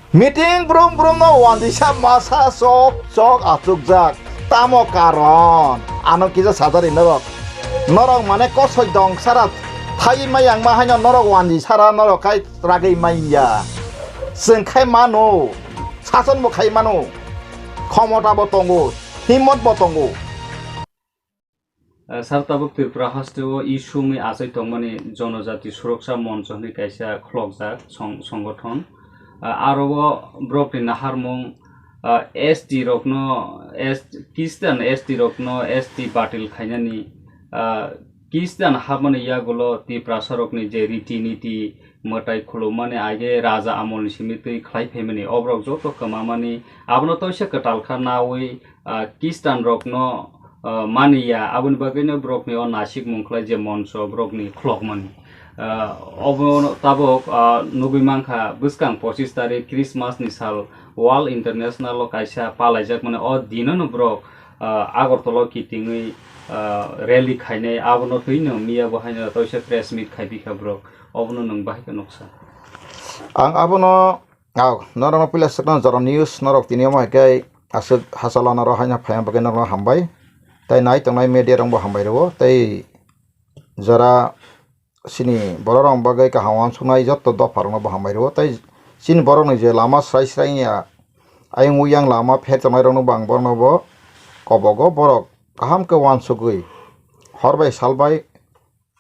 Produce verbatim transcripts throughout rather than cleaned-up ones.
Meeting brum brum no wanjisa masa chok chok achukjak. Tamo karon? Ano kisa sajari norok. Norok mane kosoi dong sara thai mayang ma haino norok wanji sara norok kai ragwi manya. Chwng khai mano. Sason bo khai mano. Khomota bo tongo. Himmot bo tongo. Ah, sir, tabuk Tripura haste o issue wngwi achai tongmani Jonojati Suroksa Moncho hwnwi kaisa khulokjak song-, songothon. Ah, aro o borokni naharmung, ah, S T rokno, S-, Christian S T rokno S T batil khainani, ah, Christian hapmani yagulo Tiprasa rokni je riti niti, mwtai khulumani age raja amolni simi twi khlai phaimani, oborok joto kwmamani, abono toisa kwtal kha nawi, ah, Christian rokno, ah, maniya, aboni bagwino borokni o nasikmung khlai je moncho borokni khulokmani. Ah, obo tabuk, ah, nugwi mankha bwskang pochis tarik Christmas ni sal World International o kaisa palaijakmani, o dinono borok, ah, Agartala o kitingwi, ah, rally khainai, abono twino miya bo haino toisa press meet khaipikha borok. Obono nwng bahai khe nuksa. Ang abono, aw, norokno puila swkang jora news, norok tini omo hai khe aswk hachal anaro haino phaima bagwi norokno hambai. Tei nai tongnai media rokbo hambai rwo. Tei jora chini borok rok bagwi kaham uansuknai joto dopha rokno bo hambai rwo. Tei chini borok ni je lama srai srai ya, ayang uyang lama pher tongnai rokno bo ang borokno bo kobogo borok kaham khe uansugwi hor bai sal bai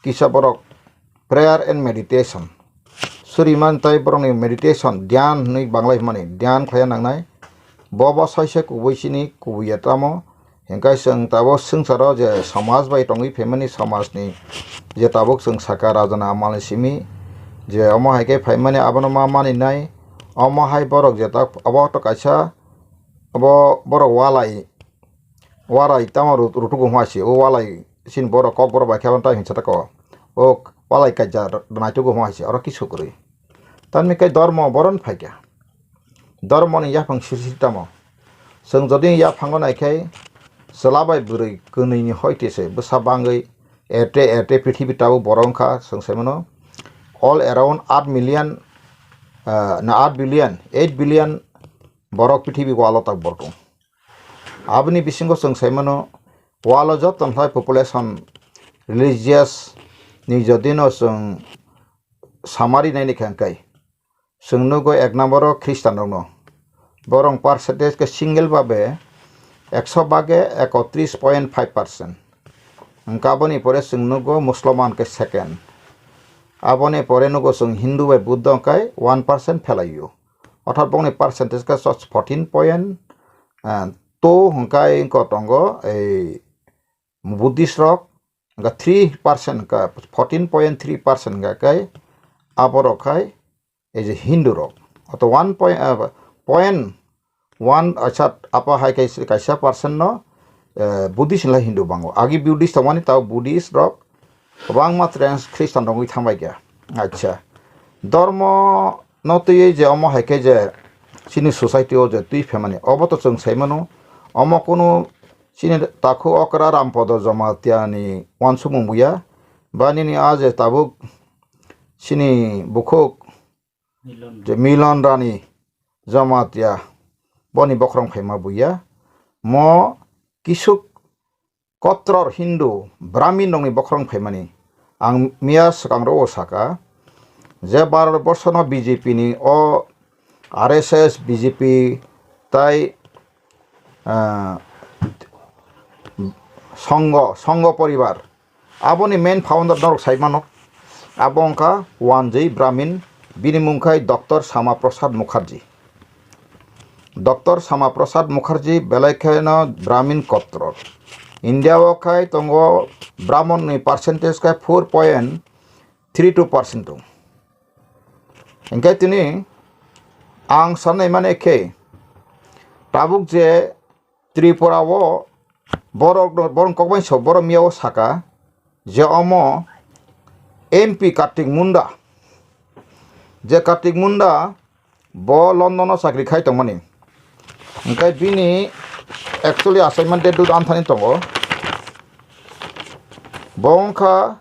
kisa borok prayer and meditation. Suriman tai borokni meditation, dhyan hwnwi Bangla hwnmani, dhyan khlaiya nangnai. Bo bo saisa kubui chini kubui ya tamo. Hingkai chwng tabuk swngcharo je samaj bai tongwi phaimani, samajni je tabuk chwng saka rajana amalni simi je omo hai khe phaimani abono ma maninai. Omo hai borok je tak abo to kaisa abo borok walai Warai tamo ru-, rutugo hwnba se, o walai chini borok kokborok bai khe aboni tai hinsa tako. O walai kaisa r-, naitugo hwnba se, oro kisu kwrwi. Tamni khe dormo boron phaikha. Dormoni yaphang siri siri tamo. Chwng jodi yaphango naikhai, chwla bai bwrwi kwnwini hoite se bwsa bangwi erte erte prithibi tabuk borok wngkha, chwng sai mano. All around eight million, ah, na eight billion, eight billion borok prithibi walo tak borok tongo. Aboni bisingo chwng sai mano, walo joto khlai population, religious ni jodi no chwng samari nai ni kha hwnkhe, chwng nugo ek number o Christian rok no. Borok percentage khe single babe ekso bage ekotris point five percent. Hwnkhe aboni pore chwng nugo Musloman khe second. Aboni pore nugo chwng Hindu bai Buddha hwnkhe one percent phelai o. Orthat bongni percentage khe fourteen point, ah, two hwnkhe wngkha tongo ei Buddhist rok, hwnkha three percent, hwnkha fourteen point three percent hwnkha khe aborok khai ei je Hindu rok. Oto one point, ah, point one, acha, apa hai kaisa, kaisa percent no, eh, Buddhist hinlai Hindu bango. Agi Buddhist tongmani tao Buddhist rok kwbangma trans Christian rok wngwi thangbai kha. Acha. Dormo no twiwi je omo hai khe je chini society o je twi phaimani, obo to chwng sai mano. Omo kunu chini takhu okra Rampodo Jamatia ni uansukmung buya. Ba nini a je tabuk chini bukhuk je Milon Rani Jamatia boni bokhorok phaima buya. Mo kisuk Kotror Hindu, Brahmin rokni bokhorok phaimani. Ang miya swkang ro o saka, je Bharat borshono B J P ni o R S S, B J P tai, ah, Sangho, Sangho poribar. Aboni main founder norok sai mano. Abo wngkha Wanjwi Brahmin, bini mung khai Doctor Sama Prasad Mukherjee. Doctor Sama Prasad Mukherjee belai kheno Brahmin kotor. India o khai tongo Brahmon ni percentage khai four point three two percent tong. Hingke tini ang sanai mane khe tabuk je Tripura o borok, borok kokbai so borok miya o saka je omo M P Kartik Munda, je Kartik Munda bo London o chakri khai tongmani. Hingke bini actually assignment date dud anthani tongo. Bo wngkha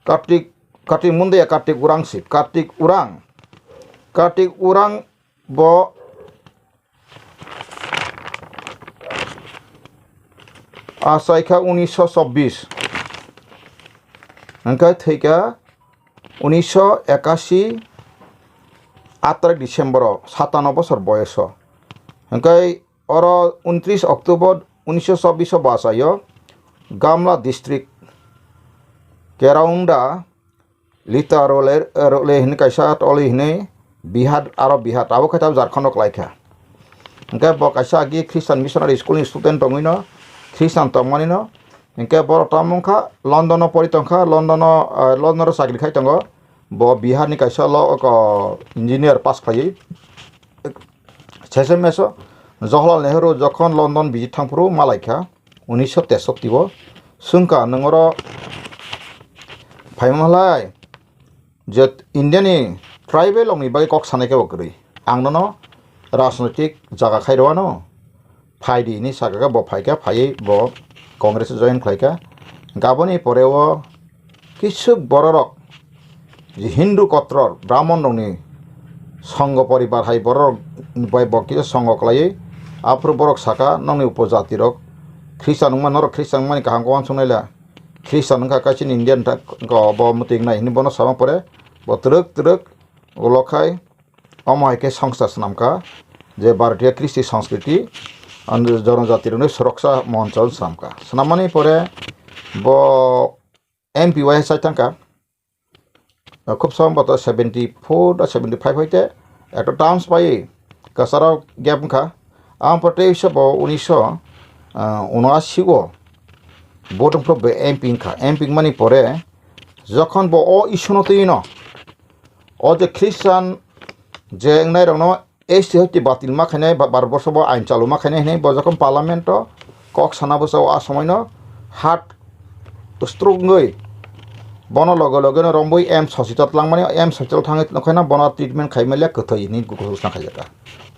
Kartik, Kartik Munda ya Kartik Urang si, Kartik Urang. Kartik Urang Bo achaikha unisho chobbish, hwnkhe thwikha unisho ekashi, aat tarik December o, satano bosor boyoso. Hwnkhe oro untris October unisho chobbish o bo achaio Gamla district Keraunda Lita Role, Role hwnwi kaisa toli hwnwi Bihar, aro Bihar abo khe tabuk Jharkhand o kwlai kha. Hwnkhe bo kaisa agi Christian missionary school ni student tongwino, Christian tongmani no, hwnkhe borok tamo wngkha London o pori tongkha, London o, ah, London o chakri khai tongo. Bo Bihar ni kaisa lo, oko engineer pass khlaiwi. Sese meso Jawaharlal Nehru jokhon London visit thangphuru malaikha unisho tesotti o, swngkha, "Nwng oro phaima halai je India ni tribal rokni bagwi kok sanai khe bo kwrwi? Ang nono rajnoitik jaga khai rw ano, phai di," hinwi sakha khe bo phaikha, phaiwi bo Congress o join khlaikha. Gaboni pore o kisuk bororok je Hindu kotror Brahmon rokni songo poribar hai bororok bai bo kisa songo kwlaiwi, aphuru borok sakha, "Nokni upojati rok Christian wngma, norok Christian wngmani kaham khe uansuknai la, Christian wngkha kaisa Indian ta-, ko bo mwtwi wngnai," hinwi bono sama pore bo twrwk twrwk ulo khai omo hai khe songsa swnamkha, je Bharatiya Kristi Sanskriti and Jonojati rokni Suroksa Moncho swnamkha. Swnammani pore bo M P wai sai thangkha. Khub somboto seventy four da seventy five hoite ekta terms pai kwcharo gap wngkha. Ang pore tei se bo unisho, ah, unoashi o vote wngphru bo M P wngkha. M P wngmani pore jokhon bo o issue no twi no, o je Christian je wngnai rokno S T hoite batil ma khainai, ba-, Bharat borsho bo ain chalu ma khainai hinwi bo jokhon parliament o kok sana bwsa o, a somoi no heart stroke wngwi bono loge loge no romwi M Sosito twlangmani, M Sosito thangwi nokhaino bono treatment khaimani le kwthwi hinwi ghosna khaijak kha.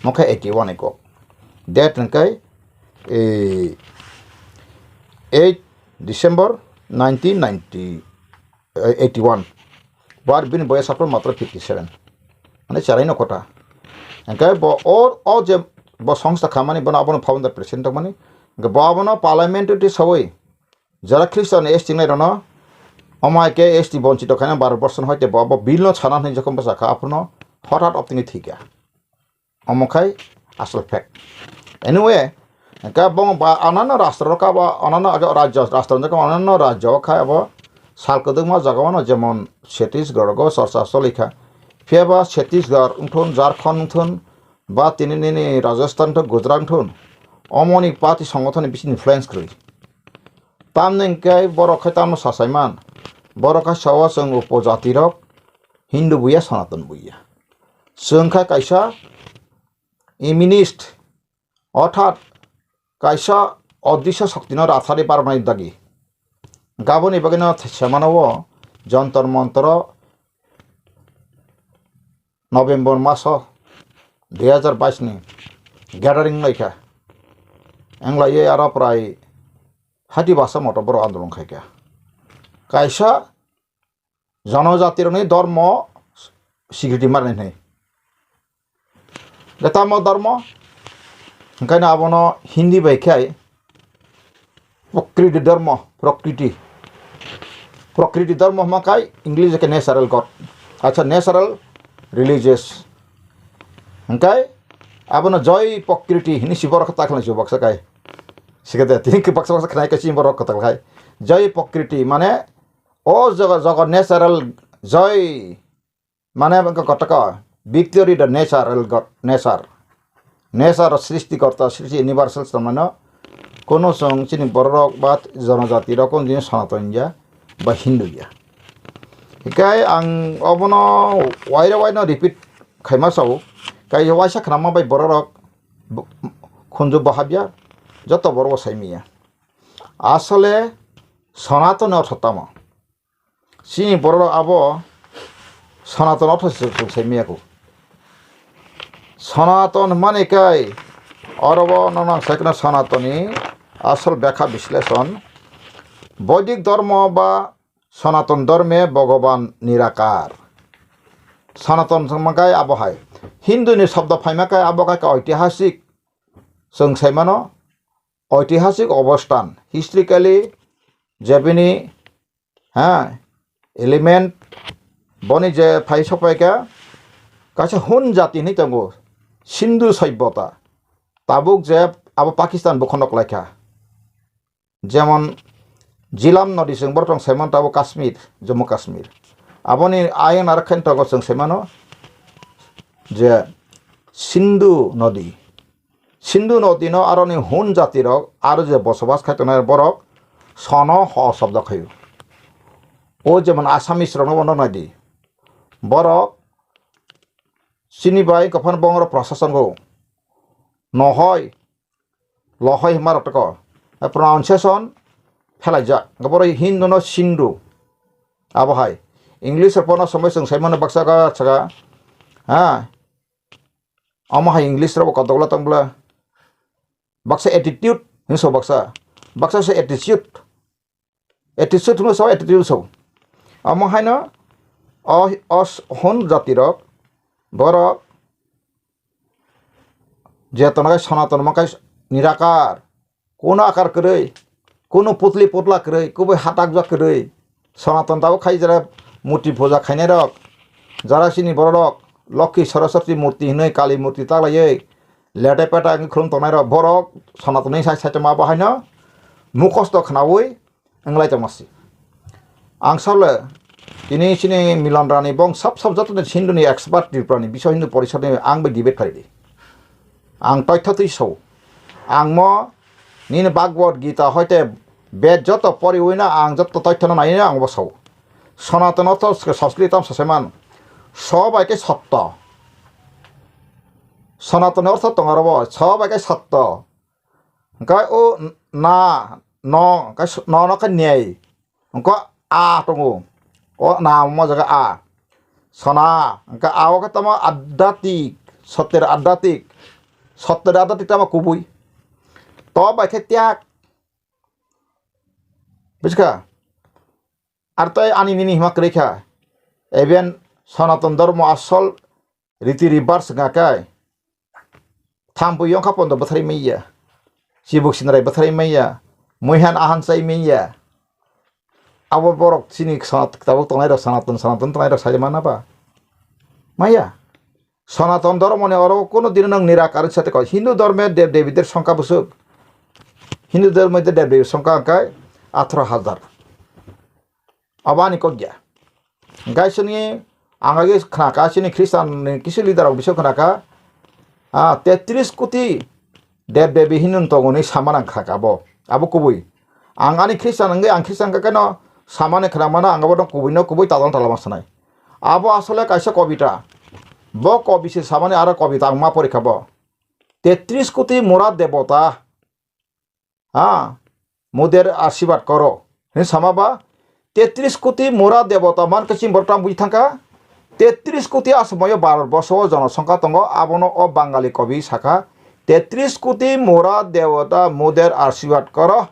Nokha eighty one ni kok. Date hwnkhe, eh, eight December nineteen ninety, eh, eighty one. Bo ar bini boyas aphuru matro fifty seven. Mane cherai no kota. Hwnkhe bo o, o je bo songsta khamani bono abono founder president tongmani. Hwnkhe bo abono parliament twi sawi jara Christian S T wngnai rokno, omo hai khe S T bonchito khaina Bharat borsho no hoite bo abo bill no sana hwnwi jokhon bwsa kha, aphuru no hothat optingwi thwikha. Omo khai asol fact. Anyway, hwnkhe bo ba anano rastro ka ba anano age rajyo, rastro wngkha anano rajyo khai abo sal kwdwkma jagao no jemon Chhattisgarh go chorcha choli kha. Phiya ba Chhattisgarh wngthun, Jharkhand wngthun, ba tini nini Rajasthan wngthun, Gujarat wngthun, omoni party songothono bisi influence kwrwi. Tamni hwnkhe borok khai tamo sasaiman, borok khai sao chwng upo jatirok Hindu buya, Sanatan buya. Chwng kha kaisa immunist, orthat kaisa odrisyo shoktino ratharwi baroknai dagi. Gaboni bagwino semano o Jantar Mantar o November maso dui hazar bais ni gathering wnglaikha. Wnglaiwi aro prai hati basa moto borok andolon khaikha. Kaisa jonojatirokni dormo sikriti marnai hwnwi. Tamo dormo, hwnkhe abono Hindi bai khe Prokriti dormo, prokriti. Prokriti dormo hwnma khai English khe natural God. Acha, natural religious. Hwnkhe abono Jai Prokriti hinwi si borok khe ta khlai si baksa khai. Sikhe de, tini khe baksa baksa khnai khe si borok khe ta khai. Jai Prokriti mane o jaga, jaga natural Jai. Mane wngkha kotaka, victory the natural God, nature. Nature srishti korta, srishti universal tongmano. Kono chwng chini bororok ba jonojati rok kono jini Sanatan ya ba Hindu ya. Hikai ang obono waira waino repeat khaima sao. Kai waisa khnama bai bororok b-, khunju bahabya joto borok saimiya. Asole Sanatan ortho tamo? Chini borok abo Sanatan ortho se chwng sai maya kho. Sanatan hwnmani kai oro bo nono ang sai kheno Sanatani asol bekha bisleshon. Boidik dormo ba Sanatan dorme Bhogoban nirakar. Sanatan hwnma kai abo hai. Hindu ni shobdo phaima khe abo khe oitihasik, chwng sai mano, oitihasik obostan, historically, jebini, ha, element, boni je phai sok pai kha, kaisa Hun jati hinwi tongo, Sindhu soibota, tabuk je abo Pakistan bukhonok lai kha. Jemon Jilam nodi chwng borok tong sai mano tabuk Kashmir, Jammu Kashmir. Aboni ayang narwk khe tongo chwng sai mano je Sindhu nodi. Sindhu nodi no aroni Hun jati rok aro je bosobas khai tongnai borok sono ho shobdo khaio. O jemon Assamese rok no bono nai di. Borok chini bai kophano bongro procession go. Nohoi, lohoi hima rok toko. Pronunciation phelaijak. Borok Hindu no Sindhu. Abo hai. English rok pono somoi chwng sai mano baksa ga chaga. Ha. Omo hai English rok bo kotok la tong bla. Baksa attitude hinwi so baksa. Baksa se attitude. Attitude hinwi so attitude so. Omo haino o, o s-, Hun jati rok borok je tono kai Sanatan ma kai nirakar. Kuno akar kwrwi, kuno putli putla kwrwi, kubui hatakjak kwrwi. Sanatan tabuk khai jara murti puja khainai rok, jara chini borok rok Lokhi Saraswati murti hinwi Kali murti taklaiwi lete peta wngwi khulum tongnai rok, borok Sanatan ni sai sai tongma bo haino mukhosto khnaui wnglai tongma si. Ang sable tini chini Milan Rani bong sab sab joto ni Hindu ni expert Tripura ni biswa Hindu porishad ni ang bai debate khlai di. Ang toitho twi sao. Ang mo nini Bhagavad Gita hoite Ved joto poriwi no ang joto toitho no nai no ang bo sao. Sanatan ortho Sanskrit tam sase man. So bai khe sotto. Sanatan ortho tong aro bo. So bai khe sotto. Hwnkhe o na, no, hwnkhe s-, no, no khe nei. Hwnkhe a tongo. O na mo jaga a. Sona, hwnkhe a o khe tamo adhatik, sotter adhatik. Sotter adhatik tamo kubui. To bai khe tiak. Buji kha? Ar tei ani nini hima kwrwi kha. Even Sanatan Dharma asol riti reverse wngkha khe, thampui yongkha pondo bwtharwi manya, chibuk sinrai bwtharwi manya, muihan ahan chai manya. Abo borok chini Sanat-, tabuk tongnai rok Sanatan, Sanatan tongnai rok sai mana ba? Maya. Sanatan dhormo ni oro kuno dino nwng nirakar wngsa tei kok. Hindu dhormo dev devi der songkha bwswk. Hindu dhormo de dev devi songkha hwnkhe atharo hazar. Abo ani kok ya. Hwnkhe chini ang age khna kha, chini Christian ni kisu leader rok bisingo khna kha, ah, tetris koti dev devi hinwi tongo hinwi sama nang kha kha abo. Abo kubui. Ang ani Christian wngwi ang Christian kha kheno samani khna mano, ang abo no kubui no kubui, talang talang ma sanai. Abo asole kaisa kobita. Bo kobi se samani aro kobita ang ma pori kha bo. Tetris koti mura debota. Ha, moder ashirbad koro. Hini sama ba, tetris koti mura debota man khe chini borok tamo buji thangkha. Tetris koti asomoi o Bharat borso o jonosongkha tongo, abono o Bangali kobi sakha, "Tetris koti mura debota moder ashirbad koro."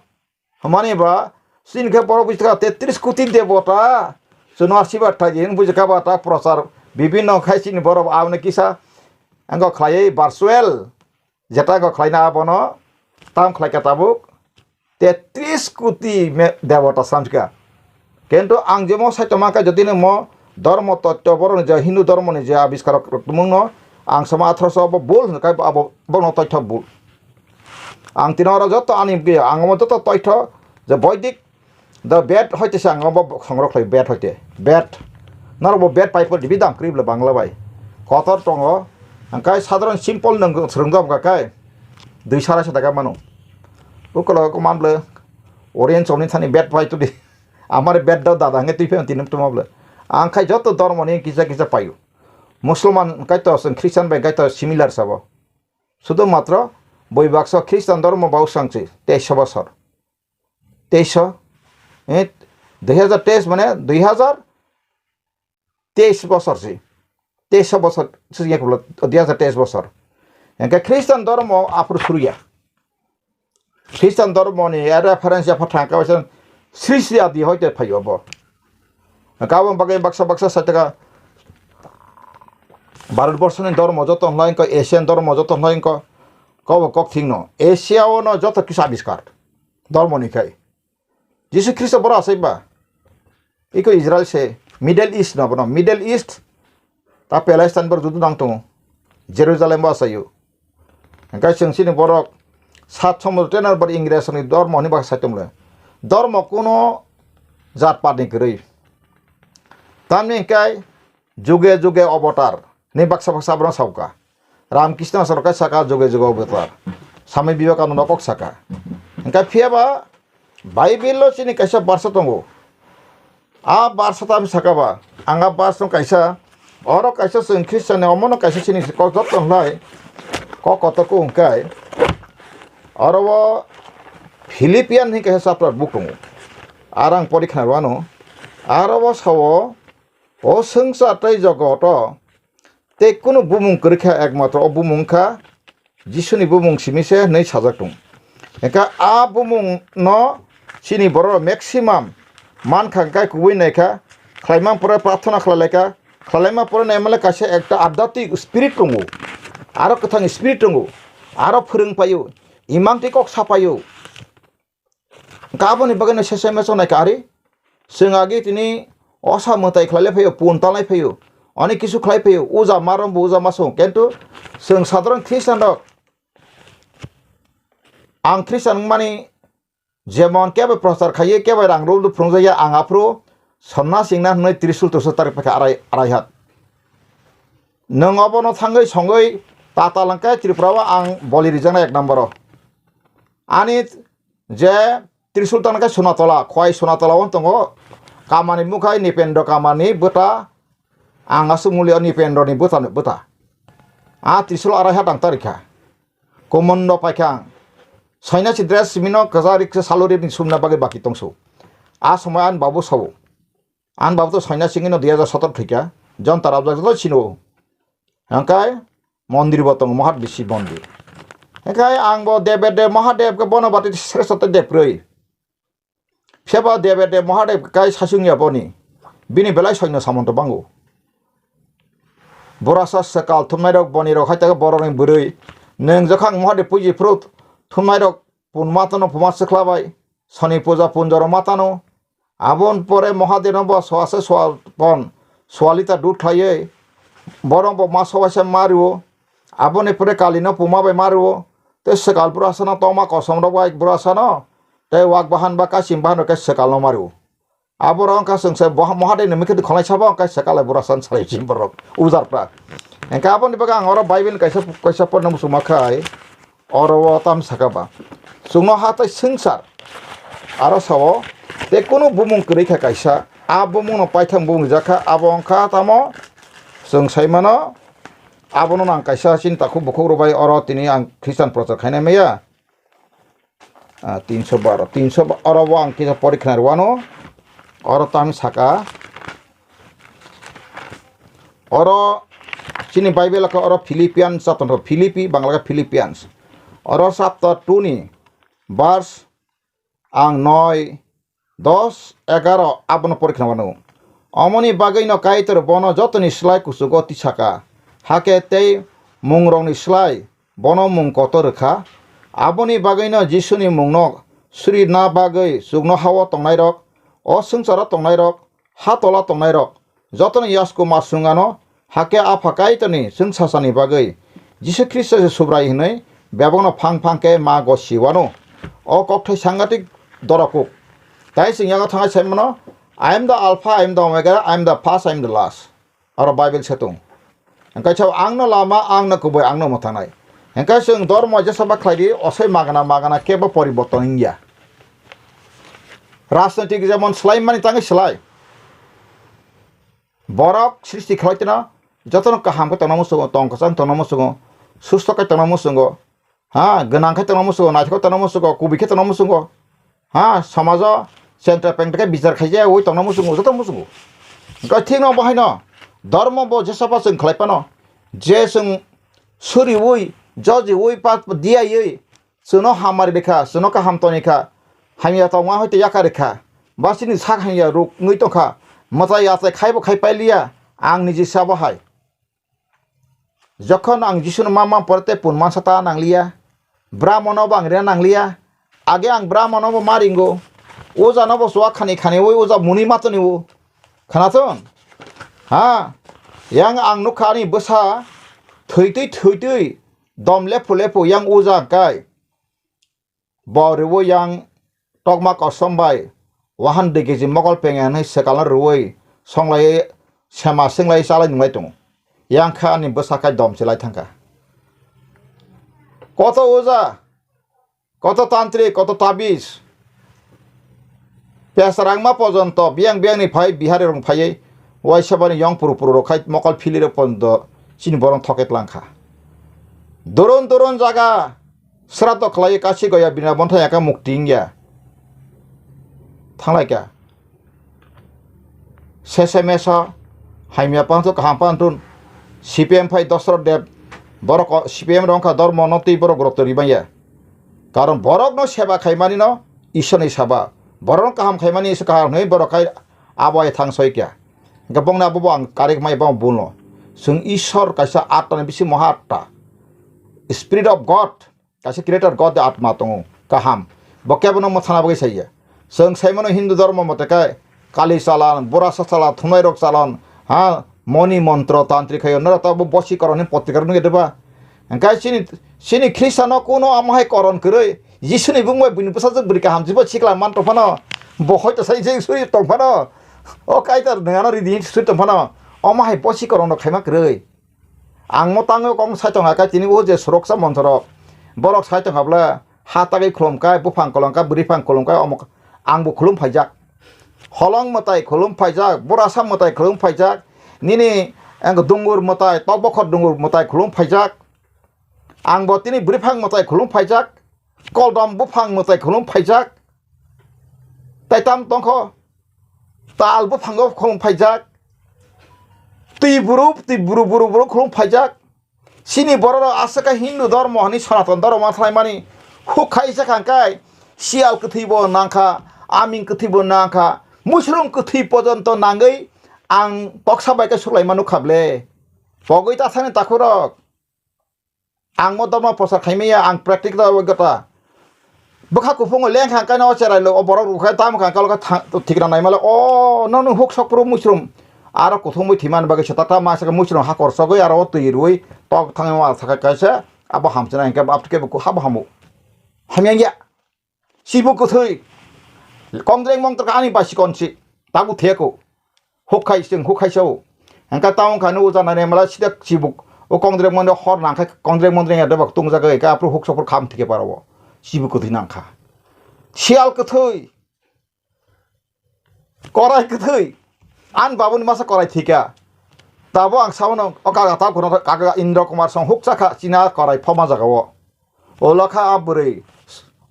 Hwnmani ba, chini khe borok buji thangkha, tetris koti debota chwngno ashirbad thai di, hwnwi buji kha ba ta prochar bibhinno khai chini borok aboni kisa wngkha khlaiwi virtual. Jeta go khlaina abono tam khlai kha tabuk tetris koti me-, debota samjika. Kintu ang jemo sai tongma khe jodi no mo dhormo totto borok ni je Hindu dhormo ni je abiskar rok tongmung no ang sama athroso bo bul hwn khe abo bono totto bul. Ang tino oro joto ani ge ang mo joto totto je Vedic The Ved hoite se ang obo songrok khlai, Ved hoite. Ved. Norok bo Ved pai pore, dibi dam kwrwi bwle Bangla bai. Kotor tongo. Hwnkhe sadharon simple nwng swrwngdo wngkha khe dui sara sa taka mano. Ukologo ko man bwle Orion chongni thani Ved pai tudi. Amare Ved dao dada hwnkhe twi phano tini tongma bwle. Ang khai joto dhormoni kisa kisa paio. Musulman hwnkhe to chwng Christian bai hwnkhe to similar sabo. Sudo matro boi baksa Christian dhormo bau sangchi teisho bosor. Teisho, eh, dui hajar teis mane dui hajar teis bosor si. Teisho bosor si ya kulo, dui hajar teis bosor. Hwnkhe Christian dhormo aphuru suru ya. Christian dhormo ni reference ya phathang ka waisa Sri Sri Adi hoite phaio bo. Hwnkhe abo bagwi baksa baksa sai taka Bharat borsoni dormo joto hwnlai wngkha, Asian dormo joto hwnlai wngkha, kobo kok thikno. Asia o no joto kisa abiskar dormo ni khai. Jisu Khristo boro asai ba? Iko Israel se, Middle East no bono, Middle East, ta Palestine bor judu nang tongo, Jerusalem bo asaio. Hingkai chwng chini borok sat somudro tenar bor Ingres ni dormo hwnwi baksa sai tongmle. Dormo kuno jat pat ni kwrwi. Tamni hingkai juge juge avatar hwnwi baksa baksa abono sauka. Ram Krishna sorok kai saka juge juge avatar. Swami Vivekananda kok saka. Hingkai phiya ba Bible o chini kaisa barsa tongo. A barsa tam saka ba, ang a barsa no kaisa, oro kaisa chwng Christian ni omono kaisa chini kok joto hwnlai, kok kotor ko hwnkhe, oro o Philippian hwn kaisa chapter book tongo. Aro ang pori khna rwano, aro o sao, o swngchar tei jogot o tei kunu bumung kwrwi kha, ekmatro o bumung wngkha Jisuni bumung simi se hwnwi sajak tongo. Hingkhe a bumung no chini borok maximum mankha, hingkhe kubui naikha, khlaimang pore prarthana khlai laikha, khlailaima pore naimale kaisa ekta adhyatmik spirit tongo, aro kwthang spirit tongo, aro phwrwng paio, imang twi kok sapaio. Hingkhe aboni bagwi no sesai mechang naikha ari. Chwng agi tini osa mwtai khlailai phaio, pun talai phaio, oni kisu khlai phaio, uja ma rombo uja ma song. Kintu chwng sadharon Christian rok, ang Christian wngmani jemon kebo prochar khaiwi kebo rang rwlwi phwrwngjakya, ang aphuru sonna singna hwnwi trisul tusul tarik paikha arai, arai hat. Nwng obono thangwi songwi tatal hwnkhe Tripura o ang boli rijaknai ek number o. Ani je Trisul tangkhe Sunatola, khwai Sunatola o tongo. Kamani mukha Nipendro Kamani bwta, ang aswk muli o Nipendro ni bwta, bwta. A Trisul arai ha tang tarikha. Komondo paikha ang. Soinasi dress simino kwchari khe saluri ni sumna bagwi baki tongsu. A somoi ani babu sabo. Ani babu to soinasi wngwi no dui hajar sotor thwikha. Jonta rabjak joto sino. Hingkai mondir bo tongo, Mahadev Shiv mondir. Hingkai ang bo Debe Dev Mahadev khe bono bati sreshto tei deprwi. Phiya ba Debe Dev Mahadev kai sasung ya boni. Bini belai soino samonto bango. Borasa swkal thumnai rok boni rok hai ta borok ni bwrwi. Nwng jokhang Mahadev puji phuru thumnai rok pun matano puma swkla bai. Soni puja punjoro matano. Aboni pore Mahadev no bo soase soal pon, soal liter dud khlaiwi, borok bo ma soaisa ma rwo. Aboni pore Kali no puma bai ma rwo. Tei swkal burasa no tongma kosom rok bai burasa no, tei wak bahan ba kasim bahan rok khe swkal no ma rwo. Aborok wngkha chwng se boha-, Mahadev ni mikhe khonai sabo wngkha swkal bai burasa no salai si borok ujar pra. Hingkhe aboni bagwi ang oro Bible ni kaisa, kaisa porno muchungma khai. Oro o tam saka ba, chwngno ha tei swngchar, aro sao, tei kunu bumung kwrwi kha kaisa, a bumung no paithang bumung rijak kha, abo wngkha tamo chwng sai mano, abono nang kaisa chini takhuk bukhuk rok bai oro tini ang Christian prochar khainai maya. Ah, tinso baro, tinso ba-, oro o ang kisa pori khna rwano, oro tam saka, Oro chini Bible khe oro Philippians chapter, Philippi, Bangla khe Philippians. Oro chapter two ni verse ang noi, dos, egaroh abono pori khna mano. Omoni bagwi no Kaitor bono jotoni slai kuchugo tisaka, hakhe tei mungrokni slai bono mung kotor rwkha. Aboni bagwi no Jisuni mungno suri na bagwi chuknohao tongnairok, o swngcharo tongnairok, ha tola tongnairok, jotono yasku ma swng ano, hakhe Apha Kaitorni chwngsachani bagwi Jisu Khristo se Subrai hwnwi bebakno phang phang khe ma gosi wano. O kokthai sangatik dorakuk. Tai chwng yago thangwi sai mano, "I am the Alpha, I am the Omega, I am the first, I am the last." Oro Bible se tong. Hingkhe sao, "Ang no lama, ang no kubui, ang no mwthangnai." Hingkhe chwng dormo jesa ba khlai di, osoi magana magana kebo poriborton wngya. Rajnitik jemon swlai mani tangwi swlai. Borok srishti khlai tino, jotono kaham khe tongna muchungo, tong kwchang tongna muchungo, susto khe tongna muchungo, ha, gwnang khe tongna muchungo, naithok khe tongna muchungo, kubui khe tongna muchungo, ha, somajo central bank khe bichar khaijak oi tongna muchungo, joto muchungo. Hwnkhe thikno bo haino, dormo bo jesa ba chwng khlai phano, je chwng suriui, jojiui, pa diyaui, chwngno hamari rikha, chwngno kaham toni kha, hamya tongma hoite yakarikha, ba chini sak hamya ruk wngwi tongkha, mwtai achai khaibo khai pailiya, ang niji sabo hai. Jokhon ang Jisuno ma ma pore tei pun mansa ta nangliya. Brahmano bo ang rina nangliya. Age ang Brahmano bo ma ringo. Uja no bo chuwa khani khani ui uja muni matoni o. Khanathon? Ha? Yang ang nukha ani bwsa thwi twi thwi twi dom lephu lephu yang uja kai. Bo rwi yang tokma kosom bai wahan dui keji mokol penge hwnwi swkang rwi songlai sema singlai chalai nunglai tongo. Yang kha ani bwsa kai dom chelai thangkha. Koto uja, koto tantrik, koto tabis. Pesarangma pojonto biyang biyangni phai Bihari rok phaiwi waisa bani yong puru puru rok khai mokol philirok pojonto chini borok thoke tlangkha. Doron doron jaga srato khlaiwi kasi goya bina bonthai aka mukti wngya. Thanglaikha. Sese meso, hamya panthun, kaham panthun, C P M phai Dosrot Deb, borok o-, C P M rok wngkha dormo no twi borok rok to ribanya. Karon borok no seba khaimani no Ishwar ni saba, borok no kaham khaimani Ishwar kaham hwnwi borok khai abo ai thang soi kya. Hingke bongni abo bo ang karik mai bo bulno. Chwng Ishwar kaisa atta ni bisi moha atta. Spirit of God. Kaisa creator God de atma tongo, kaham. Bo kebono mwthana bagwi saiya. Chwng saimano Hindu dhormo mote khe Kali chalan, Borasa chalan, thumnairok chalan, ha, moni montro tantri khayo. Norok tabuk bosi koron hin potrika nugwi diba? Hingkhe chini, chini Khristano kuno amo hai koron kwrwi, Jisuni bumung bai buini bwsajwk bwrwi kaham jibo sikla man tongphano, bo hoito sai je suri tongphano, o Kaitor nwngano ridi hin suri tongphano, omo hai bosi koron rok khaima kwrwi. Ang mo tango kok sai tongkha khe tini o je suroksa monthorok. Borok sai tongkha bwle ha tagwi khulum khe, buphang kolong khe, bwrwi phang khulum khe, omo ang bo khulum phaijak. Holong mwtai khulum phaijak, Borasa mwtai khulum phaijak, nini ang dungur mwtai, tokbokhor dungur mwtai khulum phaijak. Ang bo tini bwrwi phang mwtai khulum phaijak, koldom buphang mwtai khulum phaijak. Tai tam tongkho. Tal buphango khulum phaijak. Twi buru, twi buru, buru, buru khulum phaijak. Chini borok rok aswk khe Hindu dhormo hwnwi Sanatan dhormo ma thanglaimani huk khai se kha hwnkhe siyal kwthwi bo nang kha, aming kwthwi bo nang kha, musrum kwthwi pojonto nangwi ang toksa bai khe suklaima nuk kha ble. Pogwi ta thani takhurok. Ang mo dormo prochar khaimaya, ang practical o gota. Bwkha kuphungo leng kha kaino o cherai lo, o borok rw khe tamo kha kalo khe thang, thikna naimale, o no no huk sok phuru muchrum. Aro kuthumui thwiman bagwi se tata ma se muchrum hakor sogwi aro o twi rwi tok thangwi wal sakha kaisa abo hamchwna hinkhe abo kebo habo hamo. Hamya wngya. Chibuk kwthwi. Kongdreng mongtrok ani basikonsi. Tabuk theko. Huk khai chwng, huk khai sao. Hingkhe tamo wngkha nw uja nai mala sida chibuk. O kongdreng mongdreng hor nangkhe kongdreng mongdreng ya debak tungjagwi hingkhe aphuru huk sophuru kham thike paro o. Chibuk kwthwi nangkha. Siyal kwthwi. Korai kwthwi. An babuni masa korai thika. Tabo ang sabono o kaga ta kuno kaga Indra Kumar song huk chakha china korai phoma jagao. Olo kha a bwrwi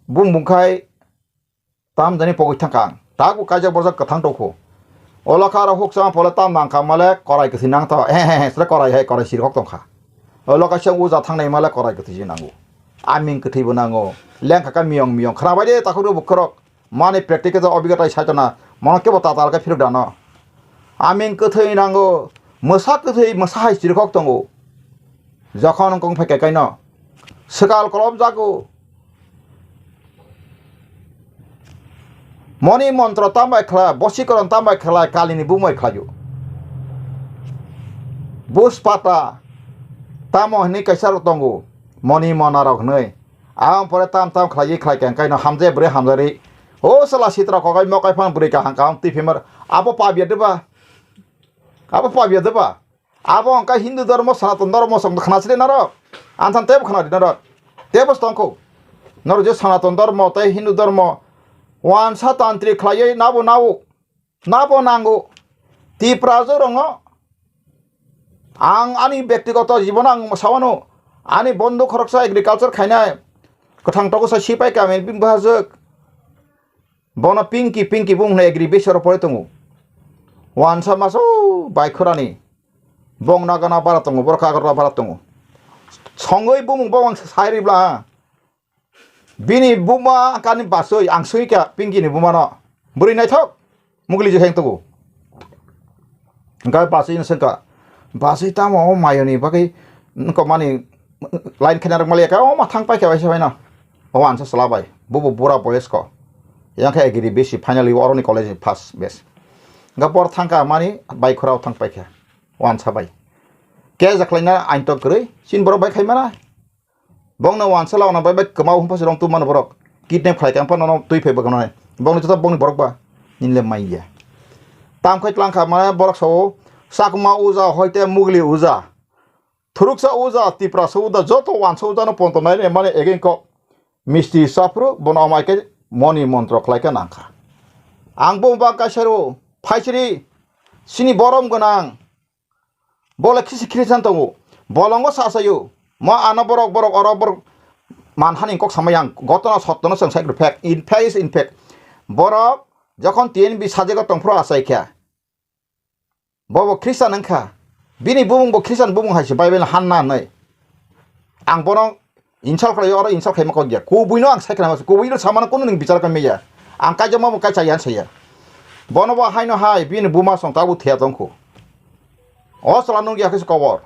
bung bung khai tam jani pogwi thangkha ang. Tago kaijak borjak kwthang tongkho. Olo kha aro huk chama pole tam nangkha male korai kwthwi nangtho. He he he sre korai hai korai sirok tongkha. Olo kaisa uja thangnai male korai kwthwi se nango. Aming kwthwi bo nango. Lengkha kha miyong miyong. Khna bai de takhuk rw bukhorok. Mani practical o obigotai saitona. Mono kebo tatal khe phirok dano. Aming kwthwi nango, mwsa kwthwi mwsa hai chirikhok tongo. Jokhon wngkong phaikha kaino swkal kolom jago. Moni montro tambai khlai, bosikoron tambai khlai, kalini bumai khlaio. Buspata tamo hwnwi kaisa rok tongo, moni monarok hwnwi. Ang pore tam tam khlaiwi khlaikha, hwnkhe no hamjai bwrwi hamjari. O sala sitra kokai mokai phang bwrwi kaham kaham twi phimar. Abo pabia deba? Abo pabia deba? Abo hwnkhe Hindu dhormo, Sanatan dhormo song khna side norok. Anthan tebo khna di norok. Tebo tongkho. Norok je Sanatan dhormo tei Hindu dhormo wansa tantri khlaiwi nabo nao. Nabo nango. Tiprajwk rokno ang ani bektigoto jibono ang sawano, ani bondhu khoroksa agriculture khainai, kwthang tokosa sipai kami bini bwsajwk. Bono Pinky, Pinky bung hwnwi agri besoro pore tongo. Wansa maso baikhorani. Bong nagana bara tongo, borok kagra bara tongo. Songwi bumung bong sai ribla. Bini buma kani basui, ang sui kha Pinky ni buma no. Bwrwi naithok, mugli je heng tugu. Hingkhe basui no sengkha, basui tamo o mayoni bagwi nokmani line khaina rok maliya khe, o ma thang paikha waisa bai no. O ansa sala bai. Bo bo bura boyos ko. Yang khe agiri besi finally oroni college first bes. Ga bor thangka mani bai khorao thang paikha. O ansa bai. Ke jakhlaina ain to kwrwi. Chin borok bai khai mana. Bongno wansa launa bai bai kwmao hwnpha se rong tubmano borok. Kidnap khlai khe phano nono twi phai bagwno. Bongni joto bongni borok ba. Nini le mai ya. Tam khai tlang kha mane borok sao. Chakma uja hoite mugli uja. Thuruksa uja, Tiprasa uja, joto wansa uja no ponto nai mane egeng ko. Misti sapru bono amai khe moni montro khlai khe nang kha. Ang bo ba kaisa ro phaisri sini borom gwnang. Bo le khisi khirisan tongo. Bolongo sasayo. Mo ano borok, borok, oro borok manhani kok samai yang. Gotona sottono chwng sai fact. In fact is in fact. Borok jokhon T N B sajego tongphuru achai kha. Bo bo Christian wngkha. Bini bumung bo Christian bumung hai se Bible hanna hinwi. Ang bono insult khlai, oro insult khaima kok ya. Kubui no ang sai khlai ma, kubui no samano kunu ning bichar kami ya. Ang kaijak ma bo kai chaya saya. Bono bo haino hai bini buma song tabu thia tongkhu. O chwla nung ya khe kobor.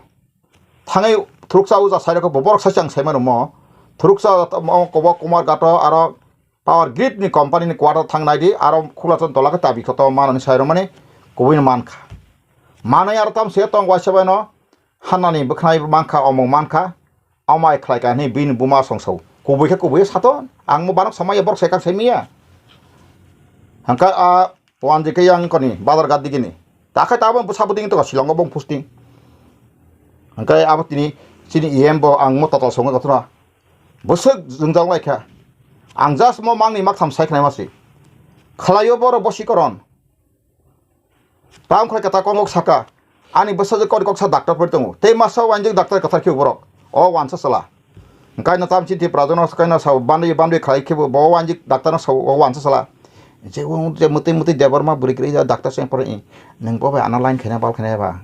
Thangwi thuruksa uja sai rokho bo borok sai chang sai mano mo. Thuruksa mo kobo Kumar Gato aro Power Grid ni company ni quarter thang nai di, aro khulachon tola khe tabi khoto manani sai romani kubui no man kha. Manai aro tam se tong waisa bai no hannani bwkhnai man kha, omong man kha, amai khlai kha hinwi bini buma song sao. Kubui khe kubui sato, ang mo banok samaya borok sai kang sai miya. Hangka a wanji khe yang koni bazar gat digini. Ta khe ta bo sabo ding to Shillong bo posting. Hangka abo tini chini E M bo ang mo total songo gathuna. Bwswk jwngjal lai kha. Ang just mo mangni maktham sai khnai masi. Khlaio borok bosi koron. Tam khlai kata kongok saka. Ani bwsajwk kori koksa doctor pori tongo. Tei masa wanjwk doctor kwthar khe borok. O wansa sala. Kaino tam chiti prajono kaino sa bandwi bandwi khlai khe bo wanjwk doctor no sa o wansa sala. Je o je mwtwi mwtwi Debbarma bwrwi kwrwi doctor se pore. Nang bo bai ano line khaina bal khaina ba.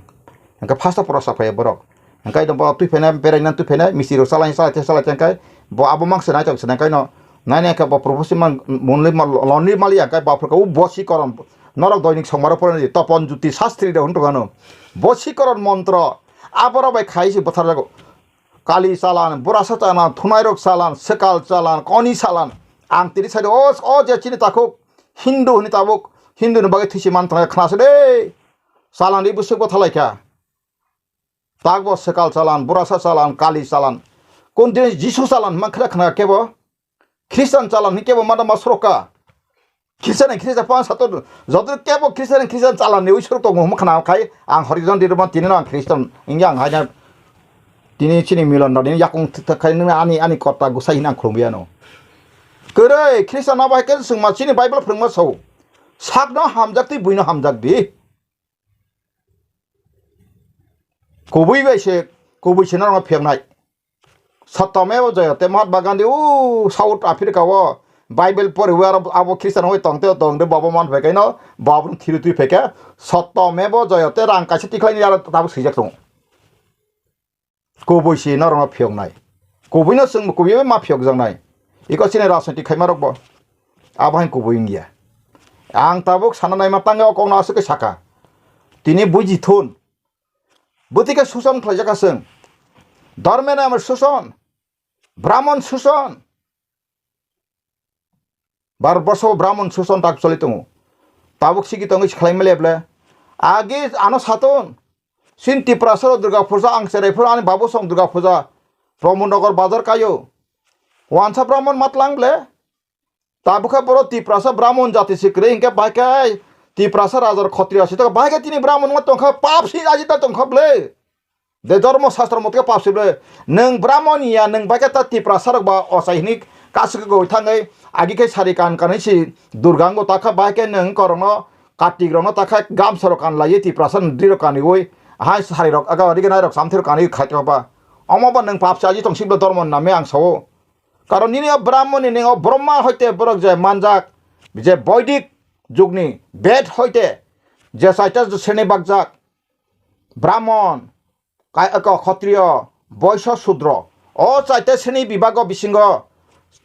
Hingke first of all sa phai borok. Hingke bo twi phene berai nan twi phene misti rok salai salai te salai te hingke bo abo mang se nai tong se nai kaino nai nai khe bo prophecy man monli mal lonli mali ya hingke bo phurka u bosi koron norok doinik songmaro porani topon juti sastri rok hwn tong ano bosi koron montro aborok bai khai se bwthar jago kali chalan burasa chalan thunai rok chalan sekal chalan koni chalan ang tini sai o o je chini takhuk hindu hwnwi tabuk hindu ni bagwi thwisi man thangya khna se de chalan ri bwswk bo thalai kha. Tak bo sekal chalan, burasa chalan, kali chalan. Kon din Jisu chalan hwnma khra khna kebo? Khristan chalan hi kebo mada ma soroka? Khristan ni Khristan pan sato joto kebo Khristan ni Khristan chalan ni ui sorok tongo hwnma khna khai ang horizon di roman tini no ang Khristan ingya ang haina tini chini milon rani yakung thik thak khai nang ani ani kota gusai hinang khulumya no. Kwrwi Khristan no bai khe swngma chini Bible phwrwngma sao. Sakno hamjak twi buino hamjak di. Kubui bai se, kubui se norokno phiyoknai. Sattame bo jaya te Mahatma Gandhi o South Africa o Bible poriwi aro abo Christian hoi tongte tongde bobo man phai kaino bobo thiru twi phaikha sattame bo jaya te rang kaisa tikhlai ni aro tabuk swijak tongo. Kubui se norokno phiyoknai. Kubui no chwng kubui ma phiyokjaknai. Iko chini rajniti khaima rok bo. Abo hai kubui wngya. Ang tabuk sana naima tangwi o kokno aswk khe saka. Tini buji thun. Bwtwi khe suson khlaijak aswng. Dharmena ama suson. Brahmon suson. Bharat borsho Brahmon suson tak choli tongo. Tabuk sigi tongwi khlaima leble. Agi ano saton. Sin Tiprasa rok Durga Puja ang cherai phuru ani babu song Durga Puja. Pramod Nagar bazar kayo. Wansa Brahmon matlang ble. Tabukha borok Tiprasa Brahmon jati se kwrwi hinkhe bai khe Tiprasa rajar Khotriya se bai khe tini Brahmon wng tongkha pap se aji ta tongkha ble. De Dhormo Shastro mote pap se ble. Nwng Brahmon ya nwng bai khe ta Tiprasa rok ba ochai hini kasuk goi thangwi agi khe sari kan kanwi si Durga ngo takha bai khe nwng korokno Kartik rokno takha gamsa rok kan laiwi Tiprasa ni dri rok kaniwi hai sari rok aga riganai rok samthir kaniwi khai ba. Omo ba nwng pap se aji tong siblo Dhormo name ang sao. Karon nini o Brahmoni ni o Brahma hoite borok je manjak, je Boidik jugni Ved hoite je chaita sreni bakjak, Brahmon, kai-, ko-, Khotriyo, Boisyo, Sudro, o chaita sreni bibago bisingo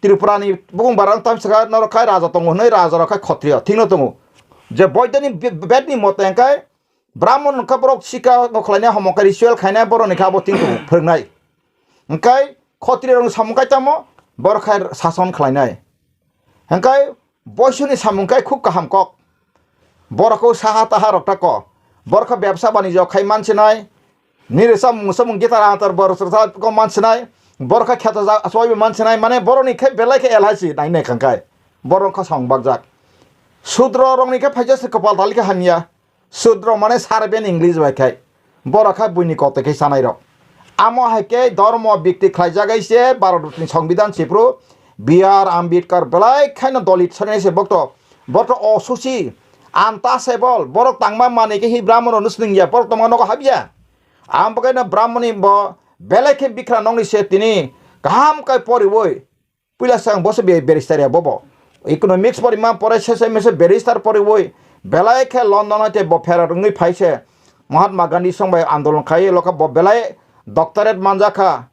Tripurani bukung barang tamsaka norok khai raja tongo hwnwi raja rok khai Khotriyo thikno tongo. Je Boidoni Be-, Bedni mote hwnkhe Brahmon wngkha borok sika no khlainai, homo khe ritual khainai, borok ni khe abo tini phwrwngnai. Hwnkhe Khotriyo rokni samung khe tamo, borok khe sason khlainai. Hwnkhe Boisoni samung khe khub kaham kok. Borok khe saha taha rok ta ko. Borok khe bebsa banijyo khai mansinai. Nini samung samung gitar antar borok ko mansinai. Borok khe kheto ja soibo mansinai. Mane borok ni khe belai khe L I C nai nai khangkai. Borok khe song bakjak. Sudro rok ni khe phaijak se kopal tali khe hamya. Sudro mane servant English bai khai. Borok kha buini kote khe sanai rok. Amo hai khe dhormo bikti khlaijak hai se Bharat ni Songbidan sipru B R Ambedkar belai khaino Dalit sanai se bokto. Bokto osusi, untouchable, borok tangma manwi khe hi Brahmon no swlwng ya, borok tongma nogo habya. Ang bo khe no Brahmon ni bo belai khe bikra nongni se tini kaham kai poriwi. Puila swkang bo se be-, barrister ya bobo. Economics porima pore sese mese barrister poriwi belai khe London haite bo pherar wngwi phai se Mahatma Gandhi song bai andolon khai lokha bo belai doctorate manjakha,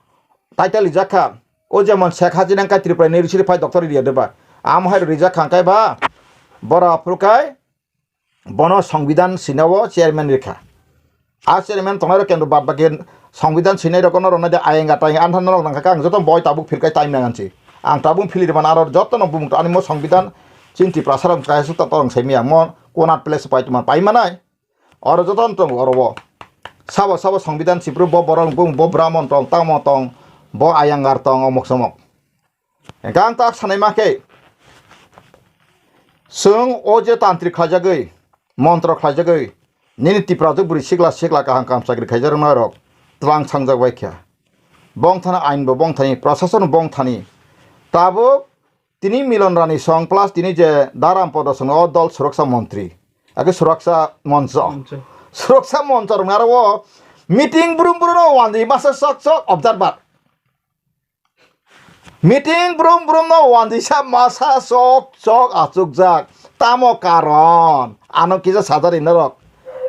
title rijakha. O jemon Sheikh Hasina wngkha Tripura University phai doctorate riya deba. Amo hai rijakha hwnkhe ba bora phuru kai bono Songbidan sinao chairman rikha. A chairman tongnai rok kendro bad baki Songbidan sinai rok no rwnai de ayang atai anthan norok nangkha ang joto boi tabuk philkai time nangansi. Ang tabuk phili rwmani aro joto no bumung ani mo Songbidan chinti prasa rok kaisa ta torong saimaya mo konat place pai tuma pai manai. Oro joto no tongo oro bo. Sabo sabo Songbidan sipru bo borok bumung bo Brahmon tong tamo tong bo ayangar tong omok somok. Hingke ang tak sanai ma khe, chwng o je tantrik khlaijagwi, montro khlaijagwi, nini Tiprajwk bwrwi sikla sikla kaham kaham chakri khaijak rwna rok twlang sangjak bai kha. Bongthani ain bo bongthani, prashason bongthani. Tabuk tini Milon Rani song plus tini je Daram Podo song o dol suraksa montri, ake suraksa moncho. Moncho. Suraksa moncho rwna ro o meeting brum brum no wanjwi masa sok sok observer. Meeting brum brum no wanjisa masa sok sok achukjak. Tamo karon? Ano kisa sajari norok.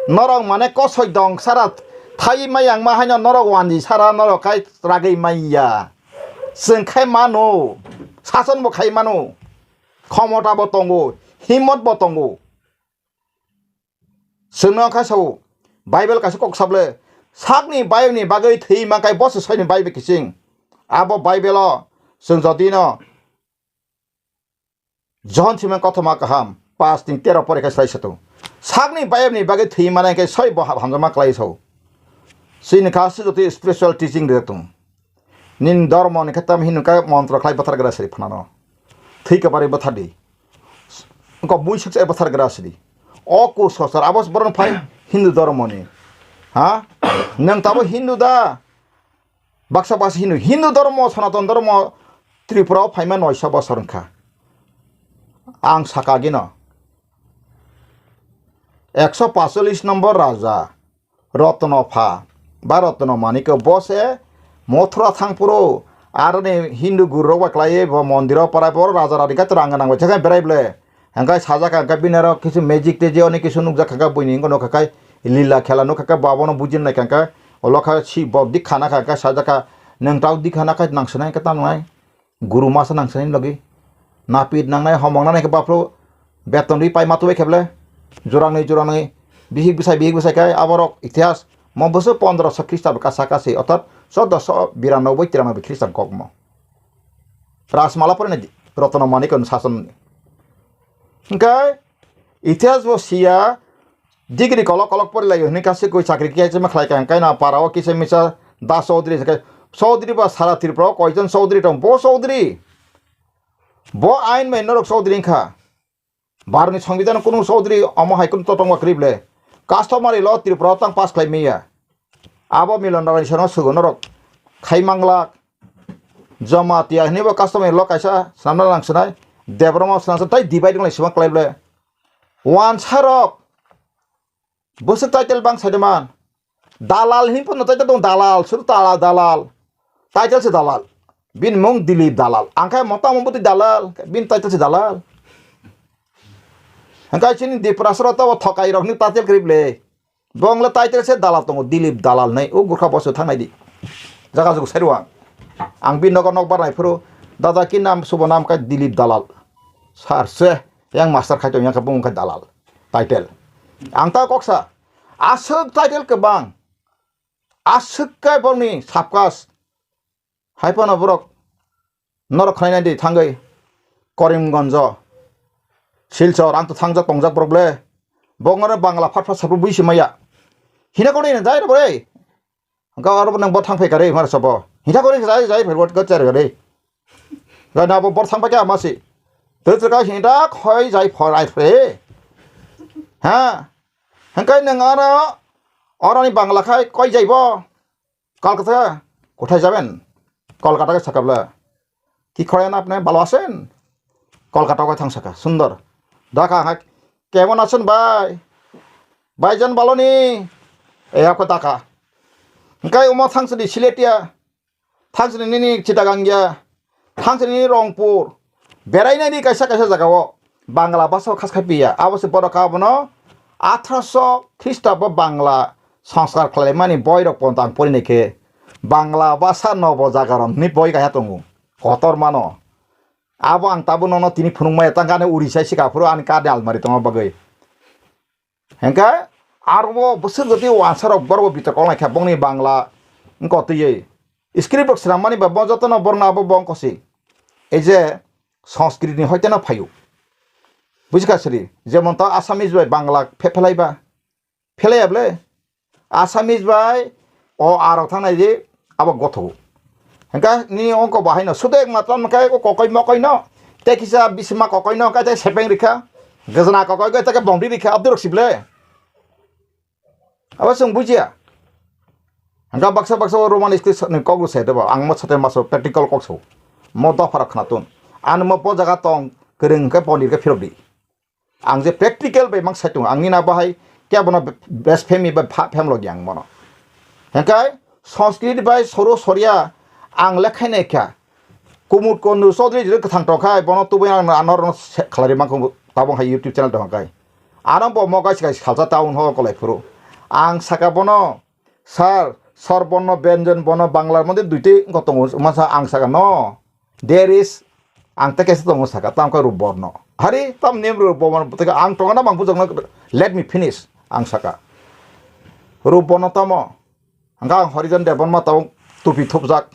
Norok mane kosoi dong sara thai mayang ma haino norok wanji sara norok kai ragwi manya. Chwng khai mano. Sason bo khai mano. Khomota bo tongo. Himot bo tongo. Chwngno kha sao, Bible kaisa kok sable, sakni bayokni bagwi thwi mankai boso soini Bible kiching. Abo Bible-o chwng jodino Johon simang kothoma kaham, pas ni tero pore khe sai satung. Sakni bayokni bagwi thwi manai khe soi bo hab-, hamjakma klai sao. Chini kha se jotoi spiritual teaching rijak tongo. Nini dhormo ni khe tam hino khe montro khlai bwthar gra siri phanano. Thwi kwbarwi bwthar di. Wngkha buisuk se bwthar gra siri. O ku sosor abo borok phai Hindu dhormo ni. Ha? Nwng tabo Hindu da? Baksa baksa Hindu. Hindu dhormo, Sanatan dhormo Tripura o phaima noisa bosor wngkha. Ang saka gino. Ekso pacholis nombor raja. Rotno pha ba Rotno Manikyo bo se Mothura thang phuru aroni Hindu guru rok bai kwlaiwi bo mondiro parai bo raja rani khe rang gwnang bai thangkhe berai ble. Hwnkhe sajak kha hwnkhe bini aro kisu magic teji oni kisu nukjak kha hwnkhe buini wngkha nukha khai lila khela nukha khe bo abono bujinai kha hwnkhe ulo kha si bo dikha na kha hwnkhe sajak kha nwng tao dikha na khai nang swnai hwnkhe tamo nai. Guru masa nang sani logi. Napit nangnai, homong nangnai khe baphro beton ri pai matu bai kheble. Jurangni, jurangni. Bihik bwsai, bihik bwsai khe aborok itihas mo bwswk pondroso Khrista bwkha saka se, orthat chordoso biranoboi tiranoboi Khristan kokmo. Rajmala porinai di, Rotno Manikyo sason ni. Hwnkhe Itihas bo siya, degree kolok kolok porilaio hwnwi kaisa koi chakri khe ma khlai kha, hwnkhe na para o kisa misa da chaudhuri se khe, chaudhuri ba sara Tripura o koijon chaudhuri tong, bo chaudhuri, bo ain bai norok chaudhuri wngkha. Bharot ni songbidan kunu chaudhuri omo hai kunu totong ba kwrwi ble, customary law Tripura o tang pass khlai manya. Abo Milon Rani sano sugo norok khai manglak. Jamatia hinwi bo customary law kaisa swnamna nang swnai. Debbarma swnamsa tei divide wnglai sima klai ble. Wansarok bwswk title bang sai de man. Dalal hinwi phano title dong, dalal, suru tala dalal. Title se dalal. Bini mung Dilip Dalal. Ang khe mota mung bwtwi dalal, bini title se dalal. Hwnkhe chini Diprasoro tabo thokai rok hinwi title kwrwi ble. Bo wngla title se dalal tongo, Dilip Dalal hinwi. O gurkha boso thangnai di. Jaga jugu sairu ang. Ang bini nogo nok barnai phuru, dada ki nam, subo nam khe Dilip Dalal. Sir se, yang master khai tong yang khe bung khe dalal. Title. Ang ta koksa. Aswk title kwbang. Aswk khe borokni subcaste. Hai phano borok norok khlainai di thangwi Karimganjo, Silchar, ang to thangjak tongjak borok le. Bongno Bangla phat phat sabu buisi maya. Hina kono ina jai rok rei. Hwnkhe aro bo nang bo thang phai kari mara sobo. Hina kono jai jai phai wot gochar kari. Ga na bo bor thang phai kya masi. Tei tei ka hinda khoi jai phor ai phre. Ha. Hwnkhe nang aro oroni Bangla khai koi jai bo. Kolkata kothai jaben? Kolkata ke sakabla. Ki khoren apne balo asen? Kolkata ko thang saka. Sundor. Daka ha kemon asen bai? Baijan baloni. E ako daka. Hwnkhe omo thang sidi Siletia. Thang sidi nini Chittagong ya. Thang sini Rongpur, berainani kaisa kaisa jagao Bangla bhasao khas khai piya. Abo se borok abono atharoso Khristabo Bangla sanskar khlaimani boirok ponto ang porinai khe Bangla bhasa nobo jagaron hwnwi boi kaisa tongo. Kotor mano. Abo ang tabuk nono tini phunukmaya tangkha ani uri sai sika phuru ani kani almari tongma bagwi. Hengkhe aro bo bwswk jotwi wansarok borok bo bitor kok naikha bongni Bangla wngkha twiwi. Script rok swnammani ba bo jotono borokno abo bo wngkha se. Ei je Sanskrit ni hoiteno phaio. Bujikha siri, jemon ta Assamese bai Bangla phe-, phelaiba. Phelaiya bwle? Assamese bai o a rok thangnai di abo gothogo. Hengkha nini ongko bo haino sudo ek matram hwnkhe o kokoi mokoi no, tei kisa bisima kokoi no hwnkhe tei sepeng rikha, gajna kokoi hwnkhe tei bongdi rikha, abdurok sible. Abo chwng bujiya. Hengkha baksa baksa o Roman script ni kok rw sai dobo, ang mo sate maso practical kok so. Mo dopha rok khna tun. Ani mo bo jaga tong kwrwng hwnkhe pondir khe phirok di. Ang je practical bai mang sai tongo, ang nini abo hai kebono blasphemy bai pha-, phemlogi ang bono. Hengkai Sanskrit bai soro soria ang lekhainai kha. Kumut Kondu Chaudhary jwrwi kwthang tongkhai, bono tubui ang ano se-, khlai mangkho tabung hai YouTube channel tongkhai. Ano bo mo gaisi gaisi khalsa town hall kolai phuru. Ang saka bono, "Sir, sor bono Benjon bono Banglar moddhe duitwi wngkha tongo," masa ang saka, "No." There is, ang tei kaisa tongo saka, tamo khe Rupborno. Hari, tam name Rupborno, tei ang tongo na bang bujokno, let me finish, ang saka. Rupborno tamo, hwnkha ang Horijon Debbarma tamo tupi thupjak.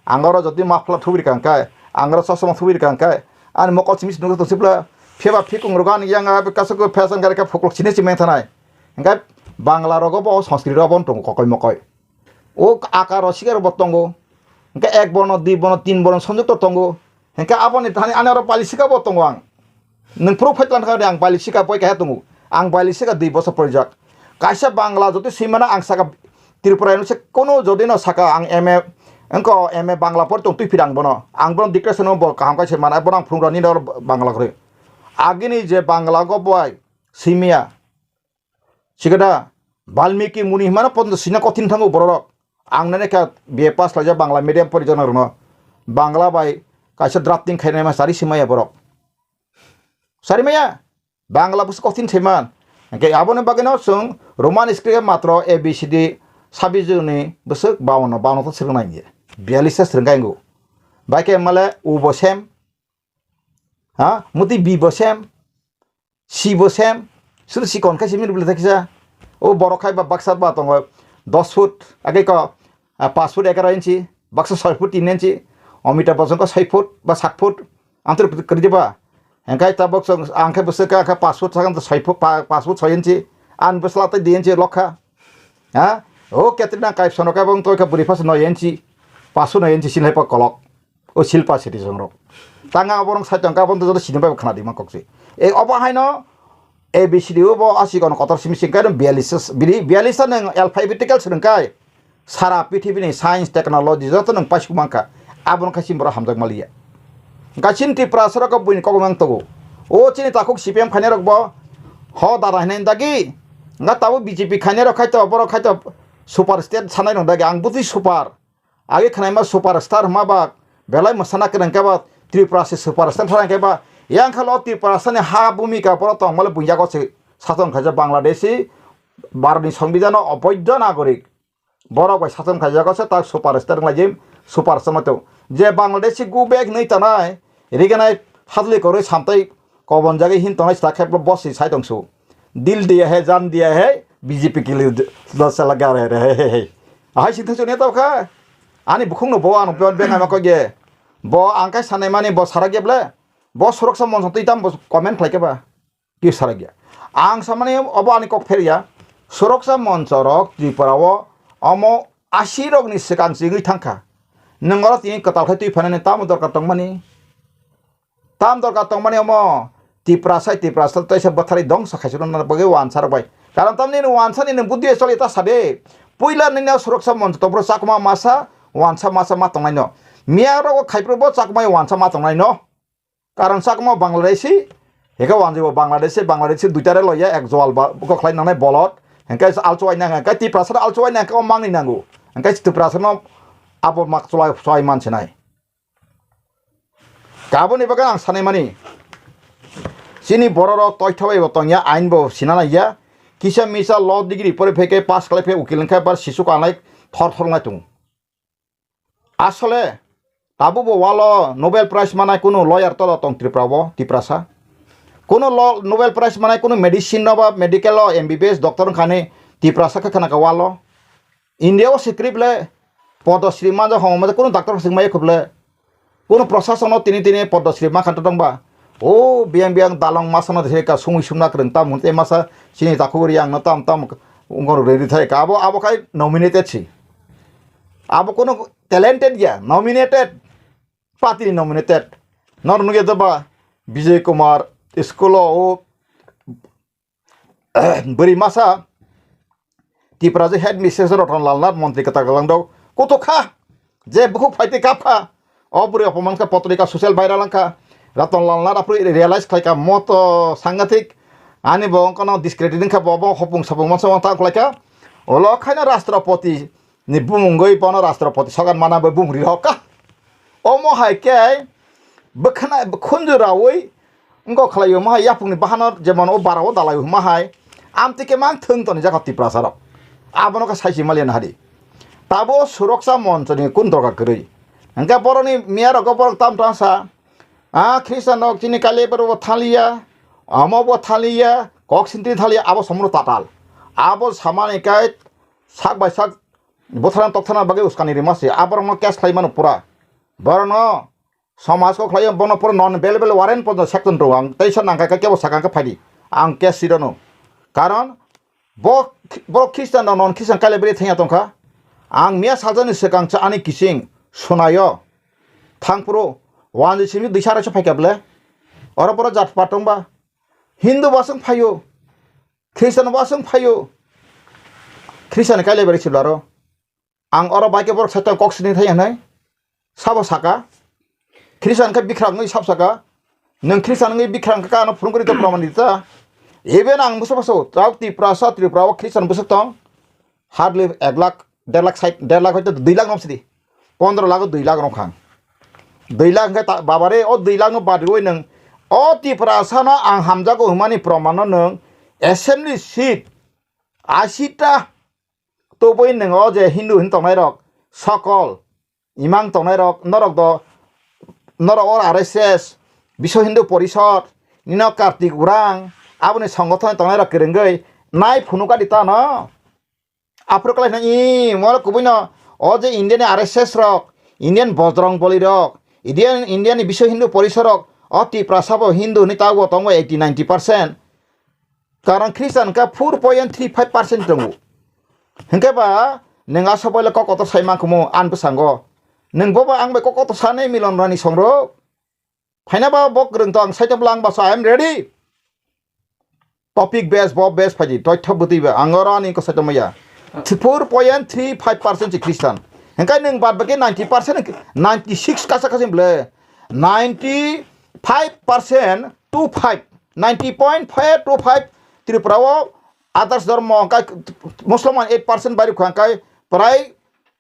Ang oro jodi muffler thubi rikha hwnkhe, ang oro chosma thubi rikha hwnkhe, ani mokol simi simi tong sibla, phiya ba phikung rogo ani yang a, kaisa ko fashion gari khe phukluk sini simi thanai. Hwnkhe Bangla rogo bo, Sanskrit rogo bo tongo kokoi mokoi. O akar o sikar bo tongo. Hingke ek borno, dui borno, tin borno sonjukto tongo. Hingke aboni thani ani oro balisika bo tongo ang. Nwng phuru phaitlang kha ang balisika poi kaisa tongo. Ang balisika dui bosor porijak. Kaisa Bangla jodi swimano ang saka Tripura ni se kono jodi no saka ang M A, wngko M A Bangla pori tong twi phirang bono. Ang bono declaration bo kaham kaisa mana bono ang phunukra nini oro Bangla kwrwi. Agini je Bangla go bai swimya. Sikada, Balmiki Muni himano pondo sina kothin thango bororok. Ang nene kha B A pass laijak Bangla medium porijaknai rokno. Bangla bai kaisa drafting khainai ma sari simaya borok. Sari maya? Bangla busu kothin saiman. Hingke aboni bagwino chwng Roman script matro A B C D sabijoni bwswk bawanno, bawanno to swrwng nai. Biyallis ta swrwng kai wngo. Bai khe male U bo sem. Ha? Muti B bo sem. Si bo sem, suru sikon khe simi rwbwle kisa. O borok khai ba baksa ba tongo dos foot, age ko, ah, paanch foot egaro inchi, baksa soi foot tin inchi, Amitabh Bachchan ko soi foot ba saat foot, antor kwrwi ba. Hengkai tabok song, ang khe bwswk kha, kha paanch foot sakang to soi foot, pa-, paanch foot soi inchi, an bwsla tei dui inchi lokha. Ha? O Katrina Kaif sono khe bong toi kha bwrwi phasa noi inchi, paanch foot noi inchi sinlai pa kolok. O Shilpa Shetty songrok. Tanga oborok sai tongkha, abono joto sini bai khna di ma kok se. E obo haino A B C D o bo asi kono kotor simi sing kaino biyallis, bini biyallis ta nwng alphabetical swrwng kai. Sara pithibini science, technology joto nwng paisuk mankha. Abono khai simi borok hamjak maliya. Hingkha chini Tripura sorok buini kok mang togo. O chini takhuk C P M khainai rok bo ho dada hinai dagi. Hingkha tabuk B J P khainai rok khai to, borok khai to super state sanai rok dagi. Ang butwi super. Agi khwnaima superstar hwnma ba belai mwsana kwrwng khe ba Tripura se superstar thang khe ba yang khalo Tripura sani ha bhumika poro tongmale buiyago se sason khaijak Bangladeshi Bharatni Songbidhano oboidho nagorik borok bai sason khaijago se ta superstar wnglaijim superstar mato je Bangladeshi go back hinwi tanai riganai hadli koroi samtai kobonjagwi hin tongnai sita khe bo si sai tongsu dil diya hai jan diya hai B J P kili do sala gare re he he he. Ahai sing thangchuk ne tau kha. Ani bukhung no bo ano ben ben ama ko ge. Bo ang kai sanai mani bo sarak ge ble. Bo sorok sa mon twi tam bo comment khlai ke ba. Ki sarak ge. Ang samani obo ani kok pher ya. Sorok sa mon chorok Tripura o omo asi rok ni swkang chigwi thang kha. Nwng oro tini kwtal khai twi phanani tamo dorkar tong mani. Tam dorkar tongmani omo Tiprasa, Tiprasa teisa bwtharwi dongsa khaisukna bagwi wansa rok bai. Karon tamni nwng wansa ni nwng buddhi choli ta sade. Puila nini o soroksa moncho topro chakma masa, wansa masa ma tongnai no. Miya rogo khaipro bo chakma wansa ma tongnai no. Karon chakma Bangladeshi, heka wanjwi bo Bangladeshi, Bangladeshi duitare loya ek joal ba, bokok khlai nangnai bolot. Hengkai alchwai nang, hengkai Tiprasa alchwai nang, hengkai o mangni nango. Hengkai Tiprasa no abo mak chwai, chwai mansinai. Kaboni bagwi ang sanai mani, chini bororok toitha bai bo tongya, ain bo sina naiya, kisa misa law degree pore phe khe pass khlai phe ukil wngkha, bar sisu kanai thor thor wngnai tongo. Asole tabuk bo walo Nobel Prize manai kunu lawyer tolo tong Tripura o, Tiprasa. Kunu lo-, Nobel Prize manai kunu medicine no ba medical o M B B S doctor wngkha ni Tiprasa khe khna kha walo. India o script le Padma Shri manjak hwnma kunu doctor swng maya khuble. Kunu prosason no tini tini Padma Shri ma khan tong ba. O biyang biyang dalong masa no theka sungwi sumna kwrwng tam hwn tei masa chini takhuk ri ang no tam tam ungkor ready thai ka abo abo khai nominated si. Abo kunu talented ya, nominated. Party ni nominated. Nor nugya da ba Vijay Kumar school o Bwrwi masa Tiprasa head mistress Ratan Lal Nath montri kwtal kwlang dok kutuk kha je bukhuk phaitwi kap kha. O bwrwi opoman kha potrika social viral wng kha. Ratan Lal Nath aphuru realize khlai kha moto sangathik ani bo wng khano discredit wng kha bo bo hopung sapung mansa wng tang khlai kha. Ulo khaino Rashtrapati ni bumungwi bono Rashtrapati sogan mana bai bumung ri rok kha. Omo hai khe bwkhana khunju raui wngkok khlai omo hai yapungni bahano jemon o bara o dalai omo hai amtwi khe mang thwng toni jakha Tiprasa rok. Abono khe saisi maliya nahadi. Tabo Suroksa Monchoni kun dorkar kwrwi. Hwnkhe boroni miya rok borok tam tang sa. A Khristian rok chini kale boro bo thaliya, omo bo thaliya, kok sintri thaliya, abo somro tatal. Abo samani kai sak bai sak butharna tokthana bagwi uskani rima se. Aborokno case khlai mano pura. Borokno somaj kok khlai bono pura non available warrant pono section rw ang teisa nangkha khe kebo sakang khe phaidi. Ang case sidono. Karon bo, borok Khristian rok non Khristian kailai beri thengya tongkha. Ang miya saljani swkang cha ani kiching sunayo. Thangphuru wanjwi simi duisa araisa phaikha ble. Oro boro jat patong ba. Hindu baswng phaio. Khristian baswng phaio. Khristian kailai beri siblaro. Ang oro bai khe borok saitang kok sini thai hwnwi sabo saka. Khristian khe bikhrak wngwi sab saka. Nwng Khristian wngwi bikhrak wngkha khe ano phurung kwrwi tong proman di ta. Even ang bwswk bwswk tabuk Tiprasa Tripura o Khristian bwswk tong. Hardly ek lakh, der lakh sait, der lakh hoito dui lakh nom sidi. Pondro lakh o dui lakh rong khang. Dui lakh wngkhe ta babare o dui lakh no bad rwui nwng o Tiprasa no ang hamjago hwnmani proman no nwng assembly seat ashi ta tubui nwng o je Hindu hin tongnai rok sokol imang tongnai rok norok do norok o R S S Biswa Hindu Porishod nino Kartik Urang aboni songothon tongnai rok kwrwngwi nai phunuk adi tano. Aphuru kwlai no i mol kubui no o je India ni R S S rok, Indian Bojrong Boli rok, Indian, India ni Biswa Hindu Porishod rok o Tiprasa bo Hindu hinwi tabuk bo tongo eighty ninety percent. Karon Khristian wngkha four point three five percent tongo. Hinkhe ba nwng aswk bai le kok kotor sai mankhumu ani bwskango. Nwng bo ba ang bai kok kotor sanai milon rani songrok. Phaina ba bo kwrwng to ang saitong bwla ang baso I am ready. Topic base bo base phaidi toitho bwtwi ba ang oro ani ko saitong maya. Four point three five percent si Khristian. Hinkhe nwng bad bagwi ninety percent ninety six kasa kasa ble. Ninety five percent two five, ninety point five two five Tripura o others dhormo hwnkhe Muslim eight percent bari khwang kai prai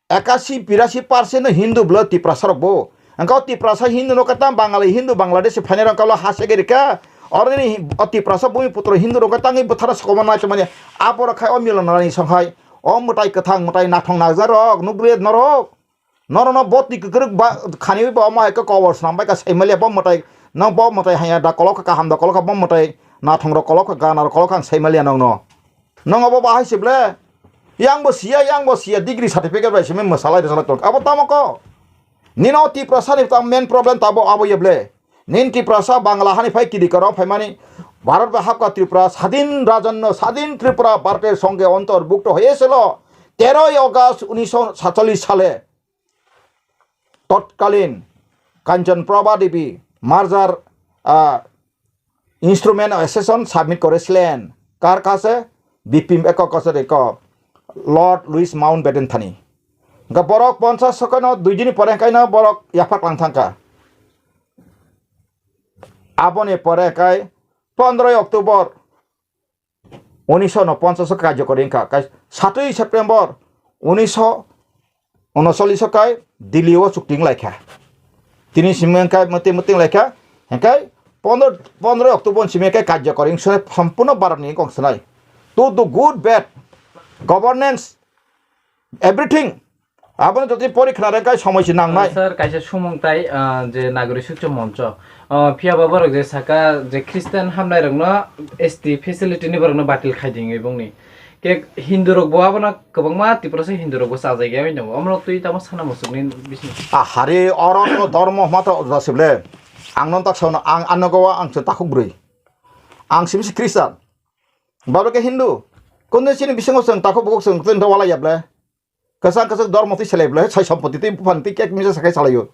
ekasi birasi percent no Hindu bwlwi Tiprasa rok bo. Hwnkhe o Tiprasa Hindu no kwtam Bangali Hindu Bangladesh phainai rok kalo ha segeri ka. Oro nini o Tiprasa bumi putro Hindu rok tangwi bwthara sokomor nai tongmani. Aborok khai o milon rani song hai o mwtai kwthang mwtai nathong najak rok nukle norok. Norokno bo twi kwkrwk ba khaniwi bo omo hai khe kobor swnam bai kha saimalia bo mwtai no bo mwtai haiya da kolok kha kaham da kolok kha bo mwtai nathong rok kolok kha gana rok kolok kha ang saimalia nokno. Nung abo bahai se ble? Yang bo siya, yang bo siya, degree certificate bai simi mwsalai rwsalai tong. Abo tamo ko? Nino Tiprasa ni tamo main problem tabo abo ye ble? Nin Tiprasa Bangla hani phai kidi karo phaimani Bharat bai hapka Tripura sadin rajanno sadin Tripura Bharat er songe ontorbhukto hoye selo teroi August unisho satchallis sale totkalin Kanchan Prabha Devi merger, ah, instrument of accession submit koreslen. Kar kase? Bipin eko kose de ko Lord Louis Mountbatten thani. Ga borok ponchas sokono dui dini pore kaino borok yaphak lang thangka. Aboni pore kai pondroi October unisho unoponchas o karjokori wngkha. Kai satwi September unisho unocholish o kai Delhi o chukti wnglaikha. Tini simi wngkha mwtwi mwtwi wnglaikha. Hingkai pondro, pondroi October simi kai karjokori wngse sampuno Bharat ni kongsanai. To do good, bad, governance, everything. Abono jotoni pori khna rengkai somoi se nangnai. Sir, kaisa sumung tai, ah, je Nagori Sukcho Moncho. Ah, phiya ba borok je saka je Christian hamnai rokno S T facility ni borokno batil khai di wngwi bongni. Ke Hindu rok bo abono kwbangma Tiprasa Hindu rok bo chajai ya wngwi tongo. Omo twi tamo sana musuk ni bising. Ah, hari oro to dormo hma to jasible. Ang non tak sono, ang anogo ang se takhuk brwi. Ang simi se Christian. Baba ke Hindu. Kunde sini bisingo seng takhuk bukuk seng tento wala yable. Kwchang kwchak dormo twi selai ble, sai sompoti twi buphang twi kek misa sakai salaio.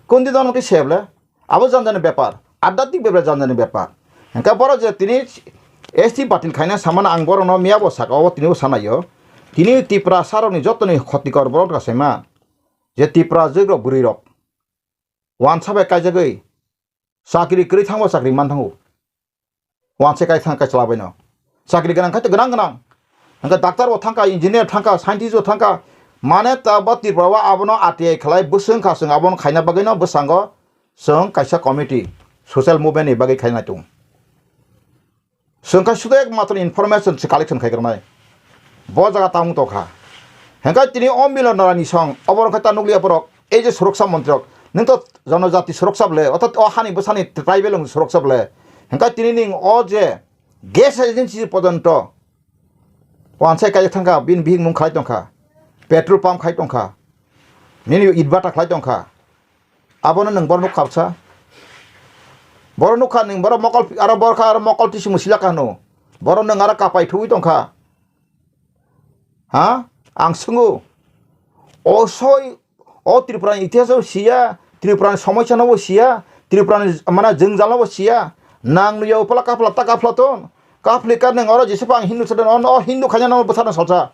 Kundi dormo twi se ble? Abo jan jani bepar, adhyatmik bepar, jan jani bepar. Hingke borok je tini S T batil khaina samano ang borokno miyabo saka, obo tini bo sanaio. Tini Tiprasa rokni jotoni khotikor borok kasaima. Je Tipra jwk rok bwrwi rok. Wansa bai kaijagwi chakri kwrwi thangbo chakri man thango. Wanse kai thang kai chwla baino. Chakri gwnang khai to gwnang gwnang. Hingke doctor bo thangka, engineer thangka, scientist bo thangka. Mane ta bo Tripura o abono R T I khlai bwswng kha chwng abono khaina bagwino bwskango chwng kaisa committee, social movement ni bagwi khaina tongo. Chwng kha sudo ekmatro information se collection khai gwnai. Bo jaga ta wng tokha. Hingke tini o Milan Rani song, obo rok khe ta nukliya borok, ei je suroksha montri rok, nwng to jonojati suroksha ble, orthat o hani bwsani tribal wng suroksha ble. Hingke tini ning o je gas agency pojonto wansai kai thangkha, bini bihik mung khai tongkha, petrol pump khai tongkha, nini itbata khlai tongkha. Abono nwng borok nukha bwsa? Borok nukha nwng borok mokol, aro borok aro mokol tisi musilaka hwno. Borok nwng aro kapai thugwi tongkha. Ha? Ang swngo. O soi, o Tripura ni itihas o siya, Tripura ni somosya no bo siya, Tripura ni mana jwngjal no bo siya. Nang nuya upala kapla ta kapla ton. Kapli ka nwng oro jesa phang Hindu sadon, ono Hindu khaina no bwsarno salsa.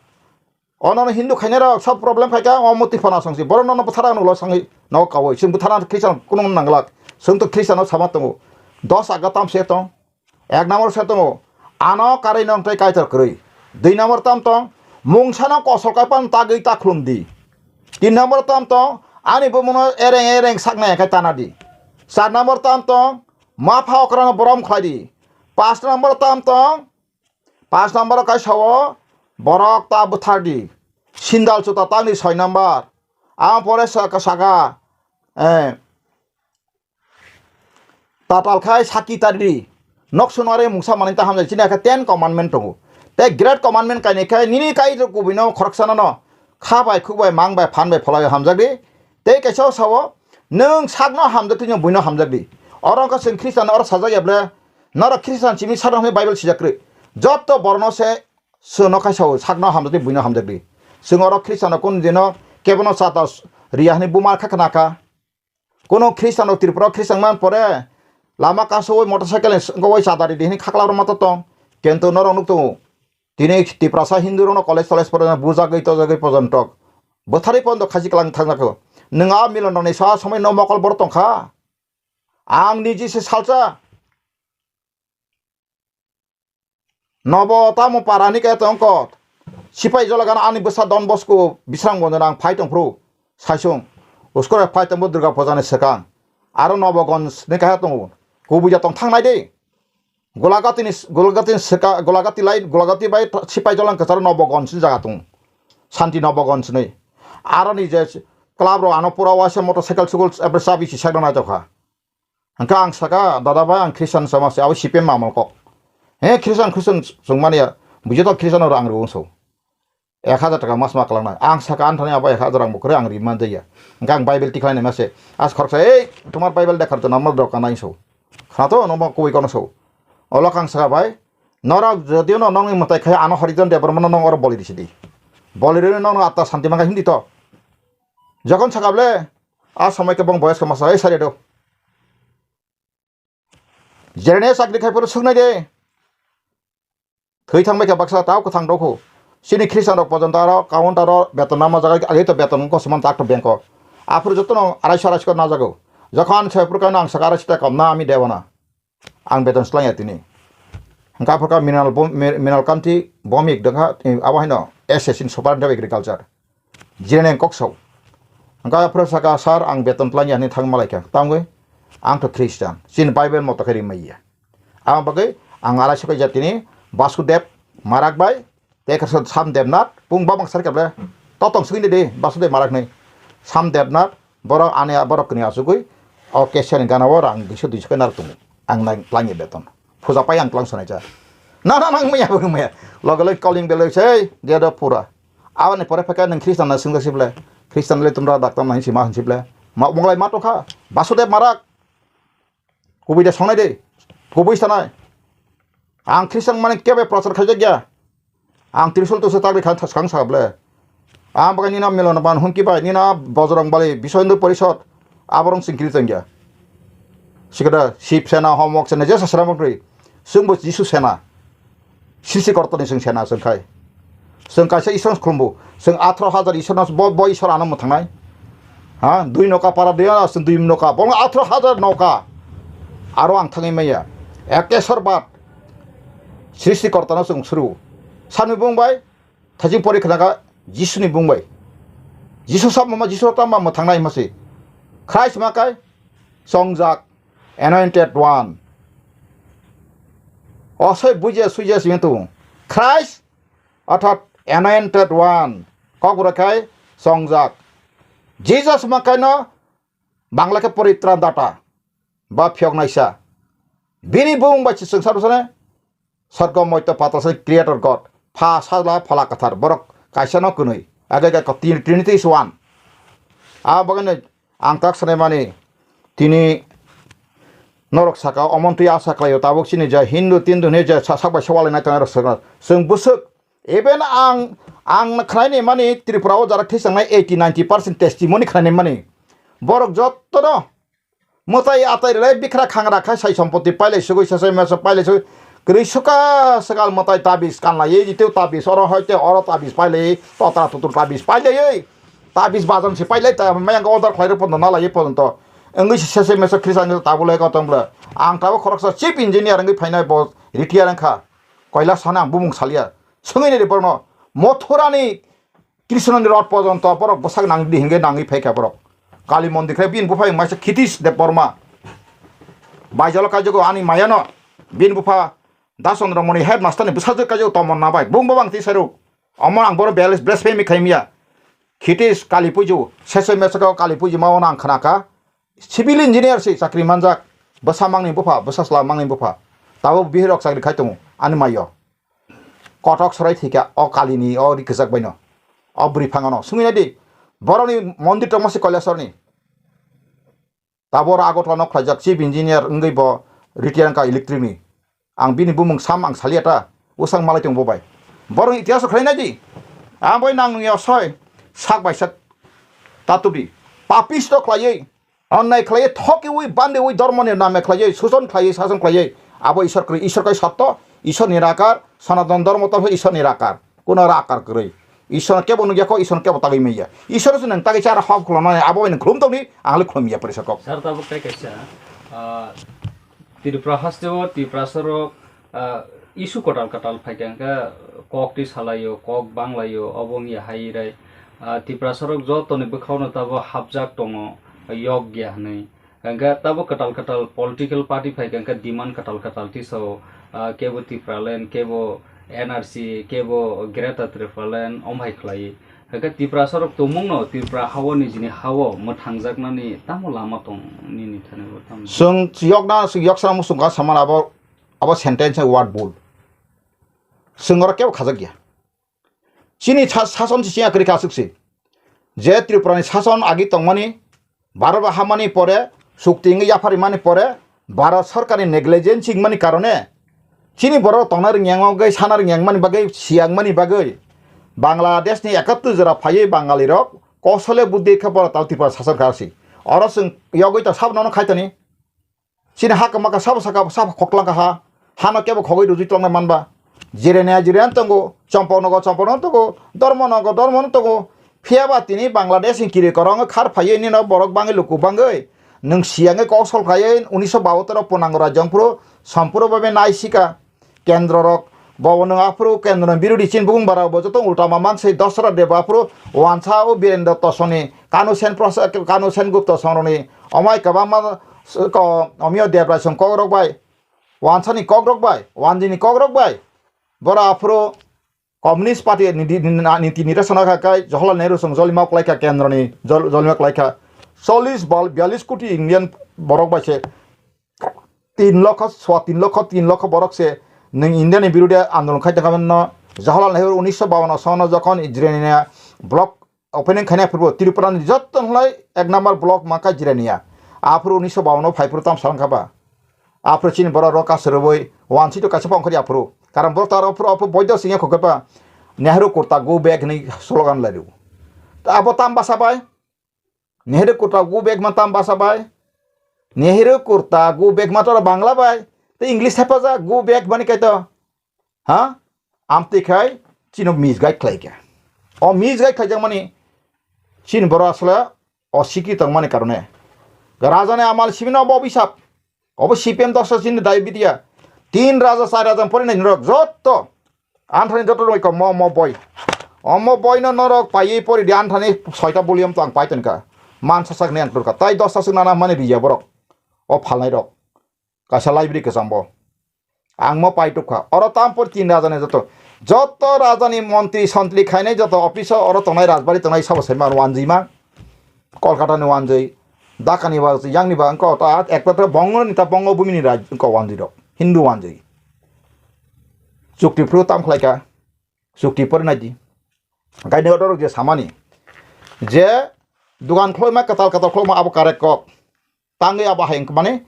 Ono no Hindu khaina rok sab problem phaika, o moti phana songsi. Borok no no bwsarno ulo sangwi no kawi. Sing bwsarno Christian kunu nanglak. Sing to Christian no sama tongo. Dos aga tam se tong. Ek number se tongo, ano karwi nong tei Kaitor kwrwi. Dui number tam tong, mungsano kosol kai pan tagwi ta khulum di. Tin number tam tong, ani bumungno ereng ereng saknai khe tana di. Char number tam tong, ma pha okrano borom khlai di. Panch number tam tong, panch number kai sao, borok ta bwthar di. Sindal chuta tangdi soi number. Ang pore sa-, saka, eh, Tatal khai saki tari di. Nok sunare mungsa manwi ta hamjak chini akhe ten commandment tongo. Tei great commandment kainwi khe nini Kaitor kubuino khoroksano no kha bai, khuk bai, mang bai, phan bai pholai hamjak di. Tei kaisa o sao, nwng sakno hamjak twi nwng buino hamjak di. Oro wngkha chwng Khristian oro sajak ya ble, norok Khristian simi sakno hwnwi Bible sijak kwrwi. Jotto borokno se chwngno khai sao, sakno hamjak twi buino hamjak di. Chwng oro Khristiano kunu dino kebono chata riya hwnwi buma kha khna kha. Kono Khristiano Tripura Khristian man pore lama kaso oi motorcycle ni sengko oi chadari di hini khakla rw mata tong. Kintu norok nuk tongo. Tini Tiprasa Hindu rokno college college pore bujagwi tojagwi pojontok. Bwtharwi pondo khaji klang thangjakho. Nwng a milon rokni sa somoi no mokol bor tongkha. Ang niji se salsa. Nobo tamo parani kaya tongkot. Sipai jolagano ani bwsa Don Bosco Bisramgonjno ang phai tongphru. Saisung. Uskore phai tongbo Durga Pujani swkang. Aro Nobogonj ni kaya tongo. Kubuja tong thangnai de. Golagatini, Golagatini swka, Golagati lai, Golagati bai ta-, sipai jolang kwcharo Nobogonj ni jaga tong. Santi Nobogonj ni. Aro ni je club ro ano pura waisa motorcycle sukul ebre sabi si sakna naitokha. Hingke ang saka, "Dada bai, ang Christian sama se, abo C P M mamol kok." He, Christian, Christian chwng mani ya. Bujo to Christian rang rw so. Ek hajar taka mas ma kwlangnai. Ang saka anthani abo ek hajar ang bo kwrwi ang ri man jaya. Hwnkhe ang Bible tikhlai naima se. As khoroksa, "Ei, tomar Bible dekhar to normal rok kanai so." Khna to, nomo kubui kono so. Olo kang saka bai. Norok jodio no nongni mwtai khai ano Horijon Debbarma no nong oro boli risi di. Boli rwino nongno atta santi mangkha hindi to. Jokon saka ble, a somoi khe bong boyos khe masa, "Ei sari do." Jerene chakri khai phuru suknai de. Thwi thangbai khe baksa tao kwthang rokhu. Chini Christian rok pojonto aro counter o beton nama jaga age to beton ko suman tak to bank o. Aphuru jotono arai sara sikor na jago. Jokhan sai phuru kano ang saka arai sita kom na ami debana. Ang beton slangya tini. Hwnkha aphuru ka mineral bom-, mi-, mineral kanti bomik dongkha, abo haino S S in Superintendent of Agriculture. Jireni kok sao. Hwnkha aphuru saka, "Sir, ang beton tlangya," hinwi thang malaikha. Tangwi, "Ang to Christian. Chini Bible moto khe rimaiya." Ang bagwi ang arai sokha jatini Basudeb Marak bai, tei khe Sam Debnath, bung babang sar kable. Totong sugini de, Basudeb Marak ni. Sam Debnath, borok ani borok kini asugwi, o Kesiani gana o rang duiso duiso khe nar tongo. Ang nang tlangya beton. Puja pai ang tlang sonai cha. Na, na, nang maya, bung maya. Loge loge calling bell sei, dia do pura. Aboni pore phai khe nwng Christian na swngjak sible. Christian le tumra daktam na hinsi ma hinsi ble. Ma, monglai ma tokha. Basudeb Marak. Kubui de songnai de. Kubui sanai. Ang Christian mani kebe prochar khaijak ya. Ang Trishul tusu tagri khan thas kang sa ble. Ang bagai nina Milonaban humki bai, nina Bojrong Bali, Biswa Hindu Porishad, aborong singkiri tongya. Sikada Shiv Sena, Homok Sena, jesa sramok ri. Sungbo Jisu Sena. Sisi kortoni sung sena sung khai. Sung kaisa Isor khulumbu. Sung atharo hajar Isor no bo, bo Isor ano mwthangnai. Ha, dui noka para dui ano sung dui noka. Bo atharo hajar noka. Aro ang thangwi maya. Ekesor bat. Srishti kortano sung suru. Sani bung bai. Thajing pori khnaga Jisuni bung bai. Jisu sab mama Jisu tama mwthangnai masi. Christ ma kai. Songjak. Anointed one. Osoi bujiya suijiya simi tu. Christ, orthat anointed one. Kok bura khai songjak. Jesus ma kaino Bangla khe poritran data. Ba phiyok naisa. Bini bung bai chisung saru sane. Sorgo moito patal sane creator God. Pha sajla phala kathar. Borok kaisa no kunui. Age age ko Trin-, Trinity is one. A bagane Ang tak sanai mani, tini norok saka, omontwi asa khlaio, tabuk chini je Hindu tindu hinwi je sa-, sak bai sewalai nai tongnai rok sakno. Chwng bwswk, even ang, ang khnaini mani Tripura o jara thwisangnai eighty ninety percent testimony khnaini mani. Borok jottono mwtai atai rwlai bikra khangra khai sai sompoti pailai sugui sasai masa pailai sugui kwrwi suka swkal mwtai tabis kanlaiwi jiteo tabis oro hoite oro tabis pailai totra tutur tabis pailaiwi. Tabis bajan se pailai ta mayang order khlairok pono nalaiwi pono to. Wngwi se sese mese Christian ni tabulai kotong bwle. Ang tabuk khoroksa chief engineer wngwi phainai bo retire wngkha. Koila sana ang bumung salia. Swngwi nai borokno Mothura ni Krishna ni rot pojonto borok bwsak nangdi hinwi nangwi phaikha borok. Kali mondir khe bini bupha wngmaisa Khitish Debbarma. Baijalo kaijago ani mayano bini bupha Dasondro Moni headmaster ni bwsajwk kaijago Tomonna bai. Bung bo bang tisaruk. Omo ang bono bel-, blasphemy khaimya. Khitis Kali Puju, sese mesaka Kali Puju ma ono ang khnakha. Civil engineer se chakri manjak. Bwsa mangni bupha, bwsa sla mangni bupha. Tabuk bihirok chakri khai tongo, ani maio. Kotok sorai thika o Kalini, o ri kwchak baino. O bwrwi phangano. Sungwi nai di. Borokni mondir tongma se Koilasorni. Tabor Agartala no khlaijak chief engineer wngwi bo retire wngkha electric ni. Ang bini bumung sam ang salia ta, usang malai tong bo bai. Borok ni itihas khlai nai di. Ang bai nang nungya soi sak bai sak tatudi. Papisto khlaiwi, onnai khlaiwi, thokiwi, bandiwi, dormo ni name khlaiwi, suson khlaiwi, sason khlaiwi. Abo Isor kwrwi, Isor kai satto, Isor nirakar, Sanatan dormo tongkha Isor nirakar. Kuno rakar kwrwi. Isor kebo nukya kho, Isor kebo tagwi manya. Isor se nang tagwi chara hok khulumnani abo bai nang khulum tongdi, ang le khulum ya pore sakok. Sir, tabuk tei kaisa, ah, Tripura haste o Tiprasa rok, ah, issue kwtal kwtal phai kha hwnkhe kok twi salaio, kok banglaio, obo wngya hai rai, ah, Tiprasa rok joto ni bwkhao no tabuk hapjak tongo, yokya hwnwi. Hwnkhe tabuk kwtal kwtal political party phai kha hwnkhe demand kwtal kwtal tisao, ah, kebo Tipraland, kebo N R C, kebo Greater Tipraland, omo hai khlaiwi. Hwnkhe Tiprasa rok tongmungno Tripura hao nijini hao mwthangjaknani tamo lama tong nini thani bo tamo? Chwng yokna, chwng yok sana muchung ka samani abo, abo sentence word bul. Chwng oro kebo khajak ya. Chini sa-, sason se chini kwrwi kha aswk se. Je Tripura ni sason agi tongmani, Bharat bai hamani pore, sukti wngwi yapharimani pore, Bharat Sarkar ni negligence wngmani karone, chini borok tongna rwngya wngwi, sana rwngya wngmani bagwi, siya wngmani bagwi, Bangladesh ni ekattor jora phaiwi Bangali rok kosole buddhi khe borok tao Tripura sason kha si. Oro chwng yogwi ta sabo nono khaitani. Chini ha kwma kha sabo saka sabo khoklang kha ha. Hano kebo khogwi rwjwi tongnai manba. Jirenia Jirenia tongo, Chompok nogo Chompok no tongo, Dormo nogo Dormo no tongo. Phiya ba tini Bangladesh ni kiri korong khar phaiwi nino borok bangwi luku bangwi. Nwng siyangwi kok sol khlaiwi unisho bahatter o punango rajyong phuru sompuro babe nai sika. Kendro rok bo nwng aphuru kendro ni birodhi chini bukung bara bo joto ulta ma mansai Dasarath Deb aphuru wansa o Birendra Tosoni Kanu Sen Prosa-, Kanu Sen Gupta songroni omai kwbangma ko-, omio Debrai song kok rok bai, wansa ni kok rok bai, wanji ni kok rok bai, bora aphuru Communist Party ni di-, ni-, ni-, niti nirasana kha kai Jawaharlal Nehru song jolima kwlai kha kendro ni jol-, jolima kwlai kha chollish bal biyallish koti Indian borok bai se tin lokho, swa tin lokho, tin lokho borok se nwng India ni birude andolon khai tongkha no. Jawaharlal Nehru unisho bawan sono jokhon Jirania block opening khaina phuru Tripura ni jotto hlai ek number block mangkha Jirania. Aphuru unisho bawan phai phuru tam salangkha ba. Aphuru chini borok rok kasarwi wansi to kaisa pongkhori aphuru. Karon borok tar aphuru aphuru boido singya khokhe ba Nehru kurta go back ni slogan lairu. Ta abo tam basa bai. Nehru kurta go back ma tam basa bai. Nehru kurta go back ma to Bangla bai. Te English thepajak go back mani kaito. Ha? Amtwi khai chino misguide khlai kha. O misguide khlaijak mani chini borok asle o sikhi tong mani karone. Raja ni amal simi no bo bisap. Obo C P M dosa chini dai bidia. Tin raja, char raja pori nai norok jotto. Anthani joto roi ko mo, mo boi. Omo boi no norok paiwi pori di anthani soita volume to ang pai tonkha. Man sasak ni ang turkha. Tai dosa suk nana mani riya borok. O phalnai rok. Kaisa library kwcham bo. Ang mo pai tukha. Oro tam pori tin raja ni joto. Joto raja ni montri sontri khainai joto office o oro tongnai rajbari tongnai sabo sai man wanjima. Kolkata ni wanjwi, Dhaka ni ba, yang ni ba, wngkha ta ekmatra Bongo ni ta Bongo bumi ni raj, wngkha wanjwi rok, Hindu wanjwi. Chukti phuru tam khlai kha, chukti pori nai di. Gaini order je samani, je dugan khloima, katal katal khloima abo correct kok. Tangwi abo hai wngkha mani,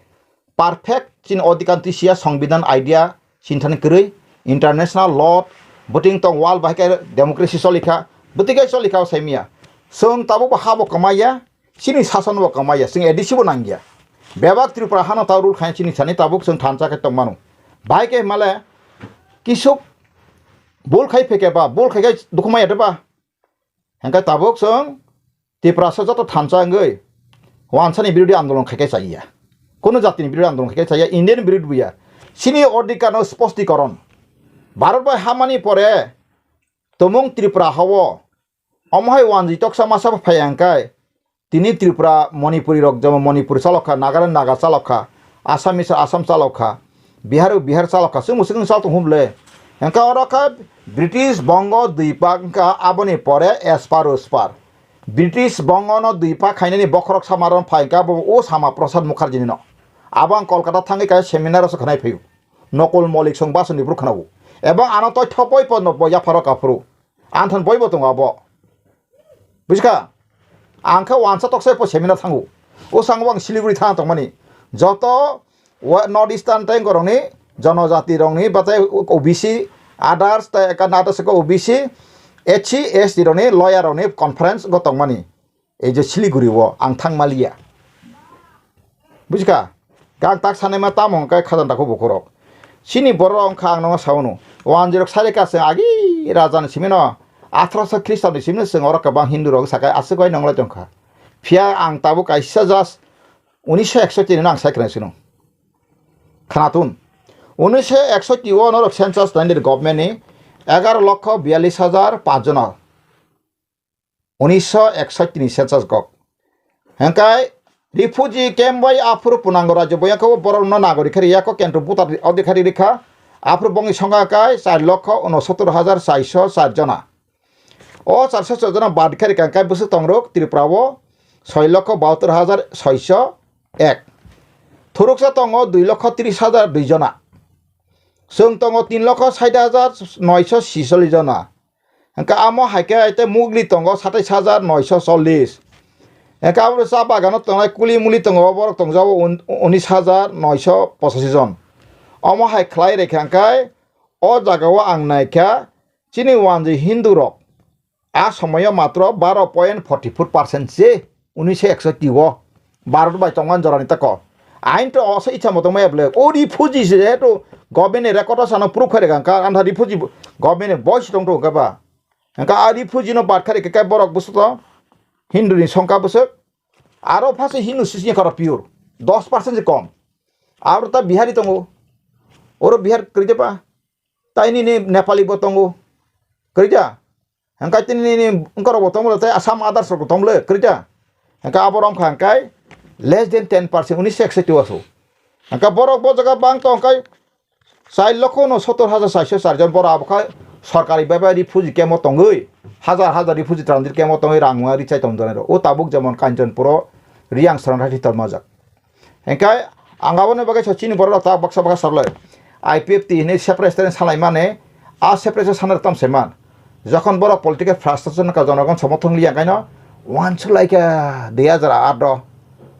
perfect chini odhikar tisiya songbidan idea sinthani kwrwi international law bwtwing tong world bai khe democracy choli kha bwtwi khe choli kha o saimya chwng tabuk bo ha bo kwmaiya chini sason bo kwmaiya chwng A D C bo nangya bebak Tripura hano ta rule khaina chini sani tabuk chwng thansa khe tong mano bai khe himale kisuk bul khai pheke ba bul khai khai dukhu maya de ba. Hingke tabuk chwng Tiprasa joto thansa wngwi wansani birodhi andolon khai khai chaiya. Kunu jatini birodhi andolon khai khai chaiya, Indian birodhi buya. Chini odhikar no sposti koron. Bharat bai hamani pore tumung Tripura hao. Omo hai wanjwi toksa masa phai hingkai. Tini Tripura, Manipuri rok jemo Manipur chalok kha, Nagaland Naga chalok kha, Assamese Assam chalok kha, Bihar o Bihar chalok kha, chwngbo chwng chal tong hum le. Hingke oro khe British Bongo dwi pak wngkha, aboni pore espar uspar. British Bongo no dwi pak khainani bokhorok sama ron phai hingke abo o Sama Prasad Mukherjee ni no. Abo ang Kolkata thangwi kaisa seminar o se khnai phaio. Nokul Maulik song Basoni bru khnao. Ebong ano toi thopoi po no bo yapharo kaphuru. Anthon boibo tongo abo. Bujiskha? Ang khe wansa toksa po seminar thango. O sango ang Siliguri thana tongmani. Joto wa-, North Eastern tei gorokni jonojati rokni batai O B C, others tei ekka nato saka O B C, S C, S T rokni lawyer rokni conference go tongmani. Ei je Siliguri o ang thangmaliya. Bujiskha? Kang tak sanai ma tamo hwnkhai khajan dakhu bukhurok. Chini borok wngkha ang nono saunu. Wanjwi rok sari ka chwng agi raja ni simi no athroso Khristan ni simi no chwng oro kwbang Hindu rok sakai aswk bai nonglai tongkha. Phiya ang tabuk kaisa just unisho eksotti no ang sai khwna sino. Khanatun. Unisho eksotti o norok census twenty government ni egaro lokho biyallis hajar panch jona. Unisho eksotti ni census gok. Hengkai refugee camp bai aphuru punango rajyo boyang khe borok no nagorik khe riyako kentro voter adhikari rikha. Aphuru bongni songkha kai char lokho unosottor hajar charsho char jona. O charsho char jona bad khe rikha hengkai bwswk tongrok Tripura o soi lokho bahattor hajar soisho ek. Thuruksa tongo dui lokho tris hajar dui jona. Chwng tongo tin lokho sait hajar noisho sisollis jona. Hwnkhe amo hai khe tei mugri tongo satais hajar noisho chollis. Hwnkhe abo cha bagano tongnai kuli muli tongo, borok tongjago un-, unis hajar noisho pochashi jon. Omo hai khlai rwkha hwnkhe o jagao ang naikha chini wanjwi Hindu rok. A somoyo matro baro point forty four percent se unise ekso tigo. Bharat bai tongmani jorani tako. Ain to oso icha moto maya bwle. O refugee se jehetu government ni record o sano proof khairega hwnkha, antha refugee bo-, government ni voice tong to hwnkha ba. Hwnkha a refugee no bad khairega khe borok bwswk to Hindu ni songkha bwswk. Aro phase Hindu sisi karo pure. Dos percent se kom. Aro ta Bihari tongo. Oro Bihar kwrwi de ba. Tai nini Nepali bo tongo. Kwrwi da? Hwnkhe tini nini wngkorok bo tongmole tei Assam others rok bo tongmole kwrwi da? Hwnkhe abo romkha hwnkhe less than ten percent, unis ekso tigo aso. Hwnkhe borok bo jaga bang tong hwnkhe char lokho no sottor hajar chaiso char jon borok abo khe sorkari bai bai refugee camp o tongwi, hajar hajar refugee transit camp o tongwi rang nungya richai tong donai rok. O tabuk jemon Kanchanpur o Riyang Saranathi tongmajak. Hingke ang aboni bagwi sa chini borok rok ta baksa baksa sablai. I P F T hinwi separate state sanai mani, a separate state sanai rok tam sai man. Jokhon borok political frustration ka jonogon somorthon liya kaino, wansuk lai kha dui hajar aat o.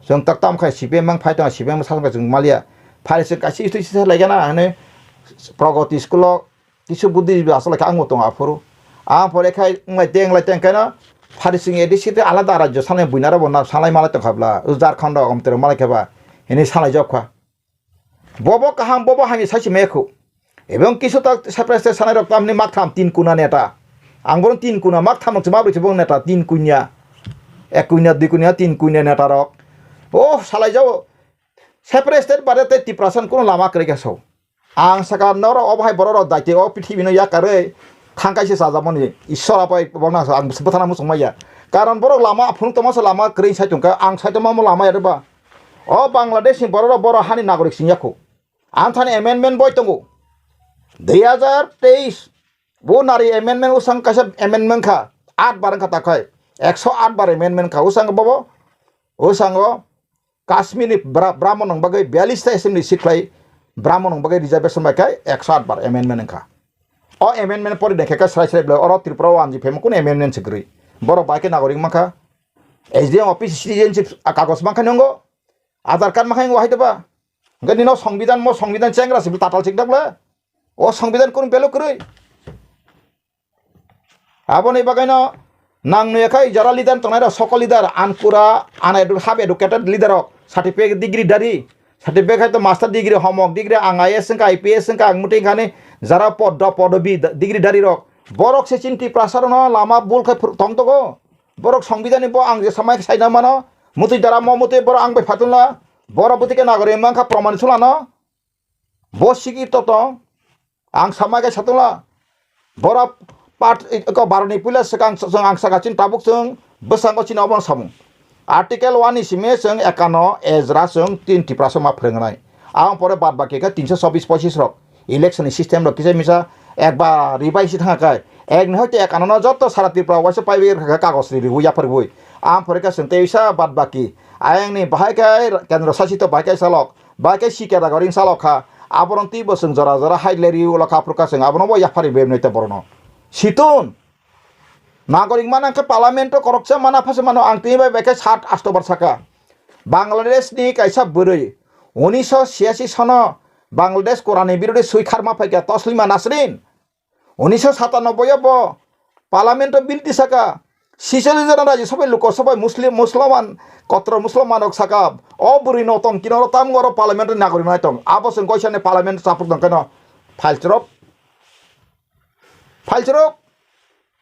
Chwng tak tam khai C P M mang phai tongo, C P M sa chwng maliya. Phai chwng kaisa issue sisa lai gana hinwi Pragati school o Kisu Buddhist aswk lai khe ang bo tongo aphuru. Ang pore khai wnglai tei wnglai tei khaino phari sing A D C tei alada rajyo sanai buinaro bo na sanai malai tongkha bla. O Jharkhand rok amtwrwng malai khe ba hinwi sanai jok kha. Bobo kaham, bobo hamya sai se mekhu. Ebong kisu ta separate state sanai rok tamni maktham tin kuna neta. Ang bono tin kuna maktham rok chuma bwrwi se bong neta tin kunya. Ek kunya, dui kunya, tin kunya neta rok. Oh, salai jao. Separate state bade tei Tiprasa ni kuno lama kwrwi kha so. Ang saka norok obo hai borok rok daitwi o pithibino yakarwi thang kaisa chajakmani Ishwar apai borokno ang bwthana muchung maya. Karon borok lama phunuk tongma se lama kwrwi sai tongkha, ang sai tongma lama yadok ba. O Bangladesh ni borok rok borok hani nagorik sing yakho. Ang thani amendment boi tongo. Dui hajar teis bo nari amendment usang kaisa amendment kha. Aat bar wngkha takhai. Ekso aat bar amendment kha. Usang bobo. Usango Kashmir ni bra-, Brahman rok bagwi biyallis ta assembly seat khlai, Brahman rok bagwi reservation bai khai ekso aat bar amendment wngkha. O amendment pori naikhe khe srai srai belai oro Tripura o anji phaima kunu amendment se kwrwi. Borok bai khe nagorik mankha, S D M office citizenship a kagoj mankha nungo, Aadhaar card mankha nungo hai doba. Hwnkhe nino songbidan mo songbidan chengra se tatal chikdak le. O songbidan kunu belo kwrwi. Aboni bagwino nang nuya khai jara leader tongnai rok sokol leader, ankura, unedu-, half educated leader rok, certificate degree dari, certificate hai to master degree, homok degree, ang I A S wngkha, I P S wngkha, ang muting khani jara pod-, do-, podobi d-, degree dari rok. Borok se chini Tiprasa rokno lama bul khai phur-, tong tongo. Borok songbidan ni bo ang je samai sai na mano, mutui dara mo mutui borok ang bai phatung la. Borok bwtwi khe nagori wngkha proman sulano. Bo sigi to tong. Ang sama khe satungla. Bora part ko baroni puila swkang chwng ang saka chini tabuk chwng bwskango chini obo samung. Article one ni simi chwng ekano ejra chwng tin Tiprasa ma phwrwngnai. Ang pore bad baki khe tinso chobis pochis rok election ni system rok kisa misa ekbar ribai si thangkha. Ek ni hoite ekano no joto sara Tripura waisa paiwi rwkha kagos ri riwi yapharwi. Ang pore khe chwng teisa bad baki. Ayang ni bahai khe kendro sasito bahai khe salok. Bai khe sikhe da goring salok kha. Abono twi bo chwng jora jora hai leri ulo kha phuru kha chwng abono bo yaphari bebnai te borono. Situn. Nagorik mana khe parliament o koroksa mana phasa mano ang twi bai bai khe sat asto bar saka. Bangladesh ni kaisa bwrwi unisho chhiyasi sono Bangladesh Korani birode swi kharma phaikha Toslima Nasrin. Unisho satanoboi o bo Parliament o bill tisaka, sicholi jona Rajya Sabha luko Sabha Muslim, Musliman, kotro Musliman rok saka, o bwrwi no tong kino oro tam oro Parliament o nagorik nai tong. Abo chwng koisa ni Parliament chapuk tong keno. Phalchirok. Phalchirok.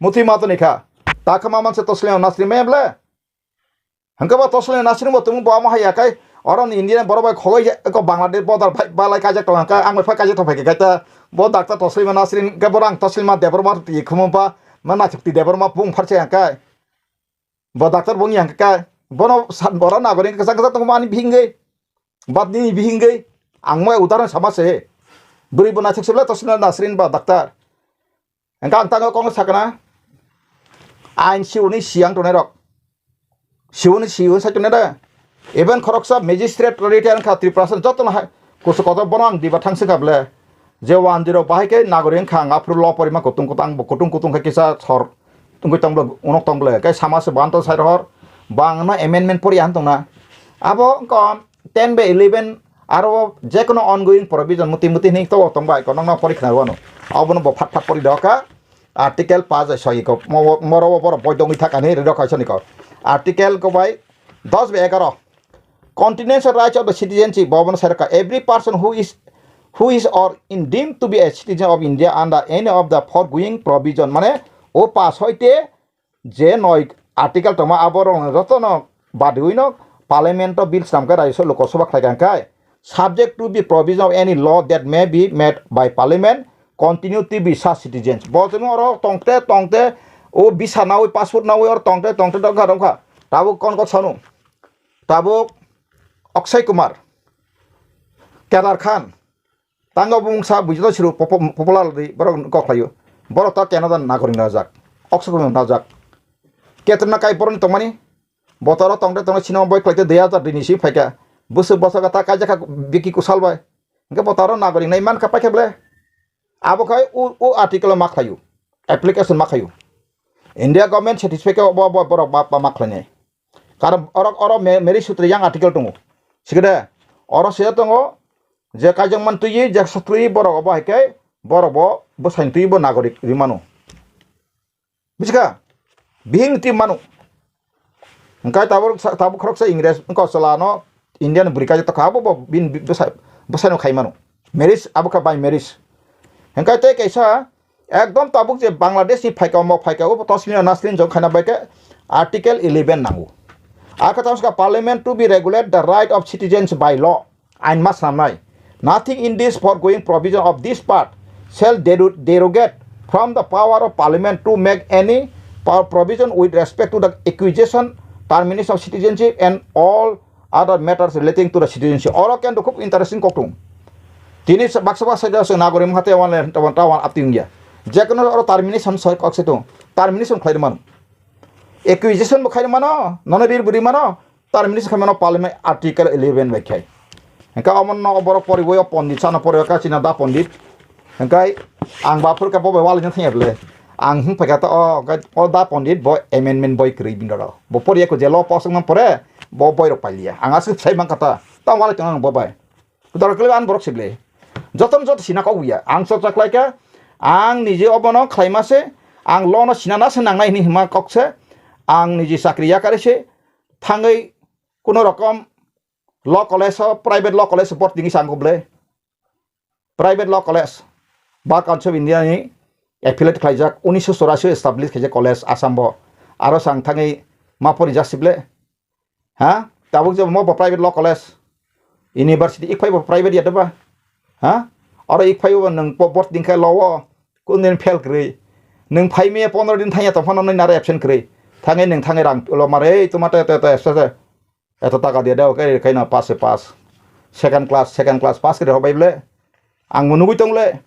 Mutwi matoni kha. Ta kha ma manse Toslima Nasrin maya ble. Hwnkhe bo Toslima Nasrin bo tumung bo amo hai ya kai, oro ni Indian borok bai khogoi ya, eko Bangladesh border phai balai kaijak tong kha, ang bai phai kaijak tong phai khe ta bo doctor Toslima Nasrin khe borok ang Toslima Debbarma twi khumung ba, ma Naithok twi Debbarma bung pharsa ya kai. Bo doctor bung yang kai, bono sa-, borok nagorik kwchang kwchang tongma ani bihingwi, bat nini bihingwi, ang mo udahoron sama se, bwrwi bo naithok se bwle Toslima Nasrin ba doctor. Hingke ang tango kokno sakna, ain siuni siyang tongnai rok. Siuni siyo sai tongnai da. Even khoroksa magistrate retire wngkha Tripura sani jotono hai kusu kotor bono ang diba thang singkha ble. je one zero bahai khe nagorik wngkha ang aphuru lo porima kutung kutung bo kutung kutung khe kisa sor tungwi tong bwle unok tong bwle khe sama se banto sai rohor bangno amendment pori ang tongna abo wngkha ten bai eleven aro je kono ongoing provision muti muti hini to tong bai kono no pori khna wano abono bo phat phat pori doka article pass bai soi ko moro boro boi dongwi thaka ni rok kaisa ni ko article ko bai dos bai egaro Continuation rights of the citizenship, Bhavan Sarkar. Every person who is who is or in deemed to be a citizen of India under any of the foregoing provision, mane o pass hoite je noi article toma aborok jotono badwino parliament o bill swnamkhe Rajya Sabha Lok Sabha khlai kangkhe subject to the provision of any law that may be made by parliament continue to be such citizens. Bo chwng oro tongte tongte o visa nawi passport nawi oro tongte tongte dongkha dongkha tabuk kon kok sanu. Tabuk Akshay Kumar, Kedar Khan, tango bumungsa bujo suru popular di borok kok khlaio. Borok ta Canada nagorik najak. Akshay Kumar najak. Ketrina kai borok tongmani. Botoro tongte tongte sino boi khlaite dui hajar dini si phaika. Busu bosa ta kaijak Vicky Kaushal bai. Hingke botoro nagorik nai man ka paikhe ble. Abo khai u u article ma khlaio. Application ma khlaio. India government satisfy khe bo bo borok ma ma khlainai. Karon oro oro me- Mary Sutri yang article tongo. Sikede oro se tongo je kaijakman twi je satwi borok obo hai khe borok bo bwsai twi bo nagorik ri mano. Busikha? Bihing twi mano. Hingkai tabuk tabuk khoroksa Ingres wngkha chwla no India ni bwrwi kaijak tokha abo bo bini bwsai bwsai no khai mano. Marriage abo kha by marriage. Hingkai tei kaisa ekdom tabuk je Bangladesh ni phaika omo phaika o Tasmina Nasrin jong khaina bai khe article eleven nango. Akha tamo sakha parliament to be regulate the right of citizens by law. Ain ma swnamnai. Nothing in this foregoing provision of this part shall deru- derogate from the power of parliament to make any power provision with respect to the acquisition, termination of citizenship and all other matters relating to the citizenship. Oro kendo khub interesting kok tung. Tini baksa baksa jasa nagorim hate wan le tawan tawan apti wngya. Jekono oro termination soi kok se tung. Termination khlai mano. Acquisition bo khlai mano. Nono rir buri mano. Termination khaimano parliament article eleven bai khai. Hingke omo no borok poriwi o pondit sano poriwi ka china da pondit. Hingke ang ba phurka bo bai wali thangya bele. Ang hung phaika to o hingke o da pondit bo amendment boi kwrwi bini rok. Bo poriya ko je law post wngma pore bo boi rok pailiya. Ang aswk sai mang kata. Ta wali tong ang bo bai. Dora kwlwi ang borok sible. Jotono joto sina kok ya. Ang chorcha khlai kha. Ang nije obono khlaima se. Ang law no sina na se nangnai hini hima kok se. Ang nije chakri yakare se. Thangwi kuno rokom law college o, private law college o borti wngwi sa ang khe ble. Private law college, Bar Council of India ni affiliate khlaijak, unisho chorasi establish khaijak college Assam bo. Aro sa ang thangwi ma pori jak si ble. Ha? Tabuk je mo bo private law college, university, ik phai bo private ya de ba? Ha? Aro ik phai bo nwng bo borti wngkha law o, kun din fail kwrwi. Nwng phai maya pondro din thangya tong phano nini naro absent kwrwi. Thangwi nwng thangwi rang lo mare, ei tuma te te te se se. Eto taka dia deo, kei kaino pass se pass. Second class, second class pass kiri hobai ble. Ang mo nugui tong le.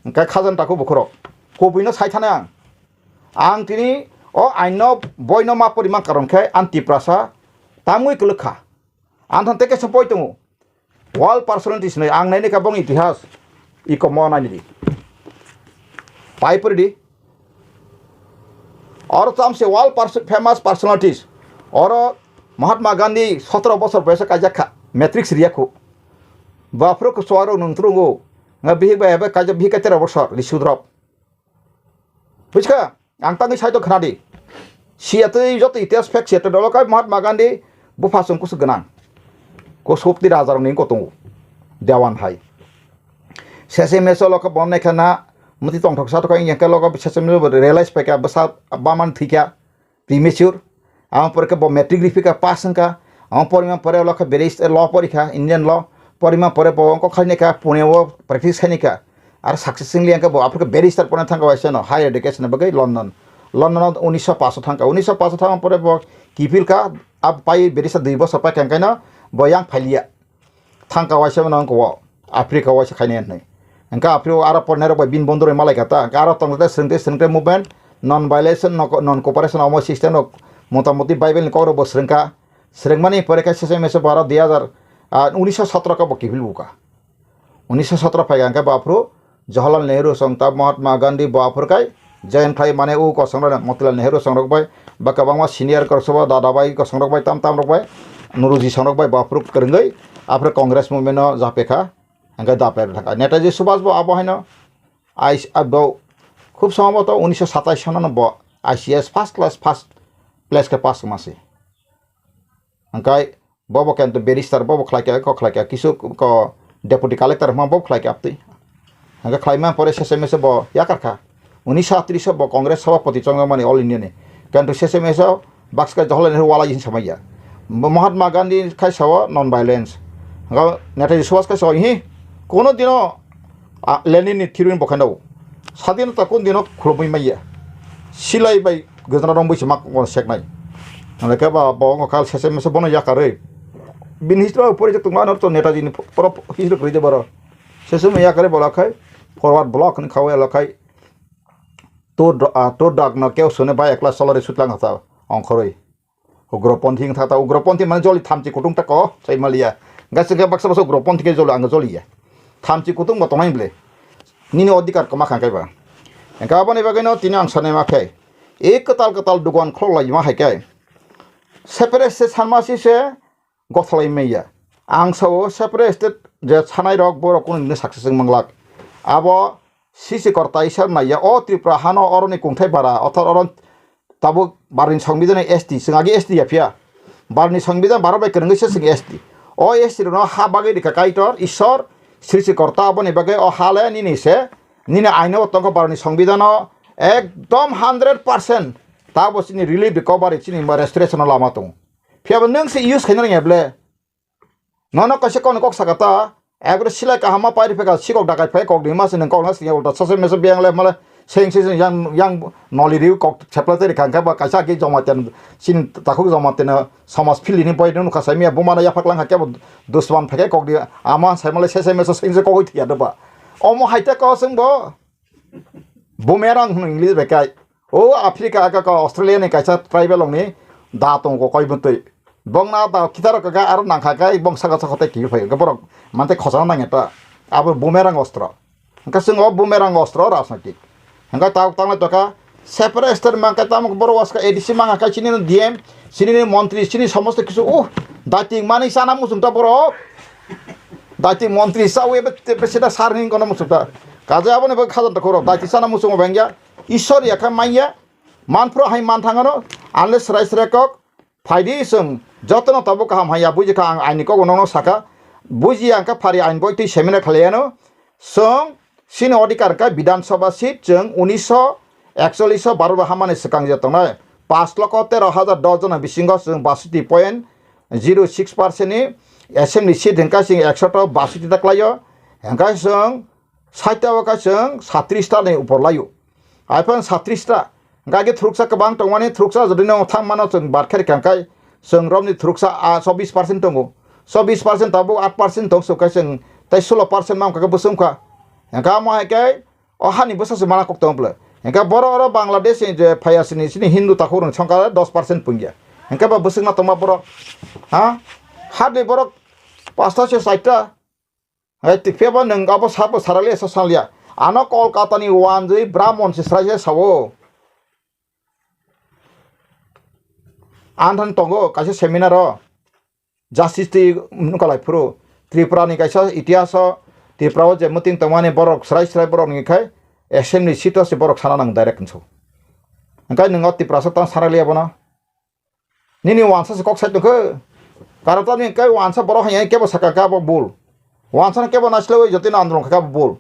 Engkai khajan tako bukhorok. Kobuino sai thane ang. Ang tini o aino boino ma pori mang karon khe ang Tiprasa tamui kwlwk kha. Ang thang teke se boi tongo. World personalities hinwi ang naini kha bong itihas. Iko mo naini di. Pai pori di. Oro tamse world perso- famous personalities. Oro Mahatma Gandhi sotoro bosor boyasa kaijak kha. Matrix riya khu. Baphuru kusuaro nung trungo. Nga bihik bai ebe kaijak bihik kaitera bosor. Lisudrop. Buiskha? Ang tangwi saito khna di. Siya twi joto itihas fact siya twi dolo kai Mahatma Gandhi bupha chwng kusu gwnang. Kusuk twi rajarokni wngko tongo. Dewan hai. Sese meso lokho bon naikha na muti tongthok sa thokha wngya khe lokho sese meso realize paikha bwsa baman thwikha premature. Ang pore khe bo matric riphikha pass wngkha. Ang porima pore lokho barrister law porikha Indian law. Porima pore bo wngkha khaini kha Pune o practice khaini kha. Ar success wngli ang khe bo aphuru khe barrister porna thangkha waisa no higher education bagwi London. London o unisho pass o thangkha. Unisho pass o thangma pore bo kiphil kha ap pai barrister dui bosor paikha hwnkhe no bo yang phailiya. Thangka waisa no wngkha o, Africa waisa khainai hinwi. Hwnkhe Africa o aro pornai rok bai bini bondoroi malai kha ta. Hwnkhe aro tongthok swrwngtwi swrwngtwi movement, non violation, non cooperation omo system rok motamoti Bible ni kok rok bo swrwngkha. Swrwngmani pore khe sese mese bo aro dui hajar, ah, unisho sotro khe bo kiphil bukha. Unisho sotro phaikha hwnkhe bo aphuru Jawaharlal Nehru song ta Mahatma Gandhi bo aphuru kai join khlai mane u kosong rok Motilal Nehru song rok bai ba kwbangma senior kosong rok dada bai kosong rok bai tam tam rok bai Nuruji song rok bai bo aphuru kwrwngwi aphuru Congress movement no japekha hwnkhe japek thangkha. Netaji Subhash bo abo haino I, abo khub somboto unisho satais sono bo I C S first class first place khe pass wngma se. Hwnkhe bobo kento barrister bobo khlaikha, kok khlaikha, kisu ko deputy collector hwnma bobo khlaikha aptwi. Hwnkhe khlaima pore sese mese bo yakarkha. Unisho atris o bo Congress sabhapati chongjakmani All India ni. Kento sese mese o baksa Jawaharlal Nehru wala yin samaya. Mahatma Gandhi khai sao non violence. Hwnkhe Netaji Subhash khai sao hi kono dino a, Lenin ni theory ni bo khaino. Sadinota kun dino khulumui maya. Silai bai gajana rong bai se mak seknai. Hwnkhe ba bo wngkha sese mese bono yakarwi. Bini history o pori jak tongma norok to Netaji ni poro history kwrwi de boro. Sese mese yakarwi bola khai forward block ni khawi ala khai. To dro-, a, to drug no keu sone bai ekla salary sutlang hata ongkhorwi. Ugroponthi wngkha ta, ugroponthi mane joli thamchi kutung ta ko, sai maliya. Gaising khe baksa baksa ugroponthi khe joli, ang joliya. Thamchi kutung bo tongnai bole. Nini odhikar kwma kha khe ba. Hwnkhe aboni bagwi no tini ang sanai ma khe. E kwtal kwtal dugan khulok lai ma hai khe. Separate se sanma si se gotholai maya. Ang sao separate state je sanai rok borok kunu success wng manglak. Abo sisi kor taisa naiya o Tripura hano oroni kungthai bara, othor oron tabuk barni songbidani S T, chwng agi S T ya phiya. Barni songbidan baro bai kwrwngwi se chwng S T. O S T rokno ha bagwi rikha Kaitor, Ishwar, srishti korta, aboni bagwi o ha le nini se, nini aino tongkha barni songbidano ekdom hundred percent. Tabo chini relief recovery chini restoration o lama tongo. Phiya bo nwng se use khaina rwngya ble. Nono kaisa kokni kok saka ta, ekbaরে silai kaham ma pairi pheka, sikok dakai phai kok ni ma se nang kok na sini ulta sase mese biyang le male seng seng yang yang noli riu kok sepla teri kang kha ba kaisa ki joma ten sin takhuk joma ten somaj phili ni boy nukha sai miya buma na yaphak lang kha kebo dusman pheke kok di ama sai male sese mese seng se kok thia do ba. Omo haita ko seng bo. Boomerang hwno English bai kai. O Africa aka ka Australia ni kaisa tribal ongni da tongo koi bwtwi. Bongna da kitaro kaka aro nangkha kai bong saka saka tei kibi phai. Borok mante khosana nangya ta. Abo boomerang ostro. Hwnkhe chwng o boomerang ostro rajnaitik. Hwnkhe tabuk tanglai toka separate state mangkha tamo borok waska A D C mangkha kai chini D M, chini montri, chini somosto kisu uh daiting mani sana muchung ta borok. Daiting montri sa ue be sida sar hing kono muchung ta. Kaje aboni bo khajanta khoro daiting sana muchung bengya. Isor ya kha manya, manphro hai man thangano, anle srai srai kok, phaidi chwng jotono tabuk kaham haiya buji kha ang aini kok nokno saka, buji ang kha phari ain boi twi seminar khlaiano, chwng chini odhikar kha Bidhan Sabha seat chwng unisho ekchollish o baro hamani swkang je tongnai, paanch lokho tero hajar dos jona bisingo chwng basiti point zero six percent ni assembly seat hwnkha chwng ekshota basiti ta klaio, hwnkha chwng Saita o kha chwng satris ta ni upor laio. Haiphano satris ta. Hwnkhe thuruksa kwbang tongmani, thuruksa jodi no thang mano chwng bar khe rikha hwnkhe chwng romni thuruksa a chobbish percent tongo. Chobbish percent tabuk aat percent tong suk khe chwng tei solo percent ma wngkha khe bwswk wngkha. Hwnkhe amo hai khe o hani bwsa se mana kok tong bwle. Hwnkhe borok oro Bangladesh ni je phaiya sini, sini Hindu takhuk rwng songkha dos percent pungya. Hwnkhe ba bwswk ma tongma borok. Ha? Hardly borok pasta se chaita. Hai, tikhe bo nwng abo sabo saraliya, sa sanliya. Ano Kolkata ni wanjwi Brahmon se srai se sao. Anthan tongo kaisa seminar o. Justice twi nukalai phuru. Tripura ni kaisa itihas o, Tripura o je meeting tongmani borok srai srai borok ni khai assembly seat o se borok sana nang direct hinso. Hwnkhe nwng o Tiprasa tang saraliya bono. Nini wansa se kok sai tongkhe. Karon tamni hwnkhe wansa borok hai kebo saka khe abo bul. Wansa no kebo naislaiwi jotino andolon kha khe abo bul.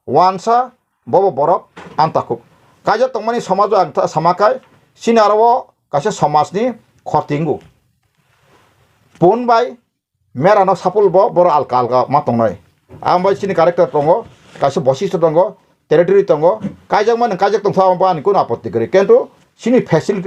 Wansa bobo borok antakhuk. Kaijak tongmani somajo ang ta sama khai chini aro o kaisa somajni khorti wngo. Pun bai Mera no sapul bo borok alka alka ma tongnai. Ang bai chini character tongo, kaisa boisikto tongo, territory tongo, kaijak mani kaijak tongsa ang bo ani kono apotti kwrwi. Kintu chini facility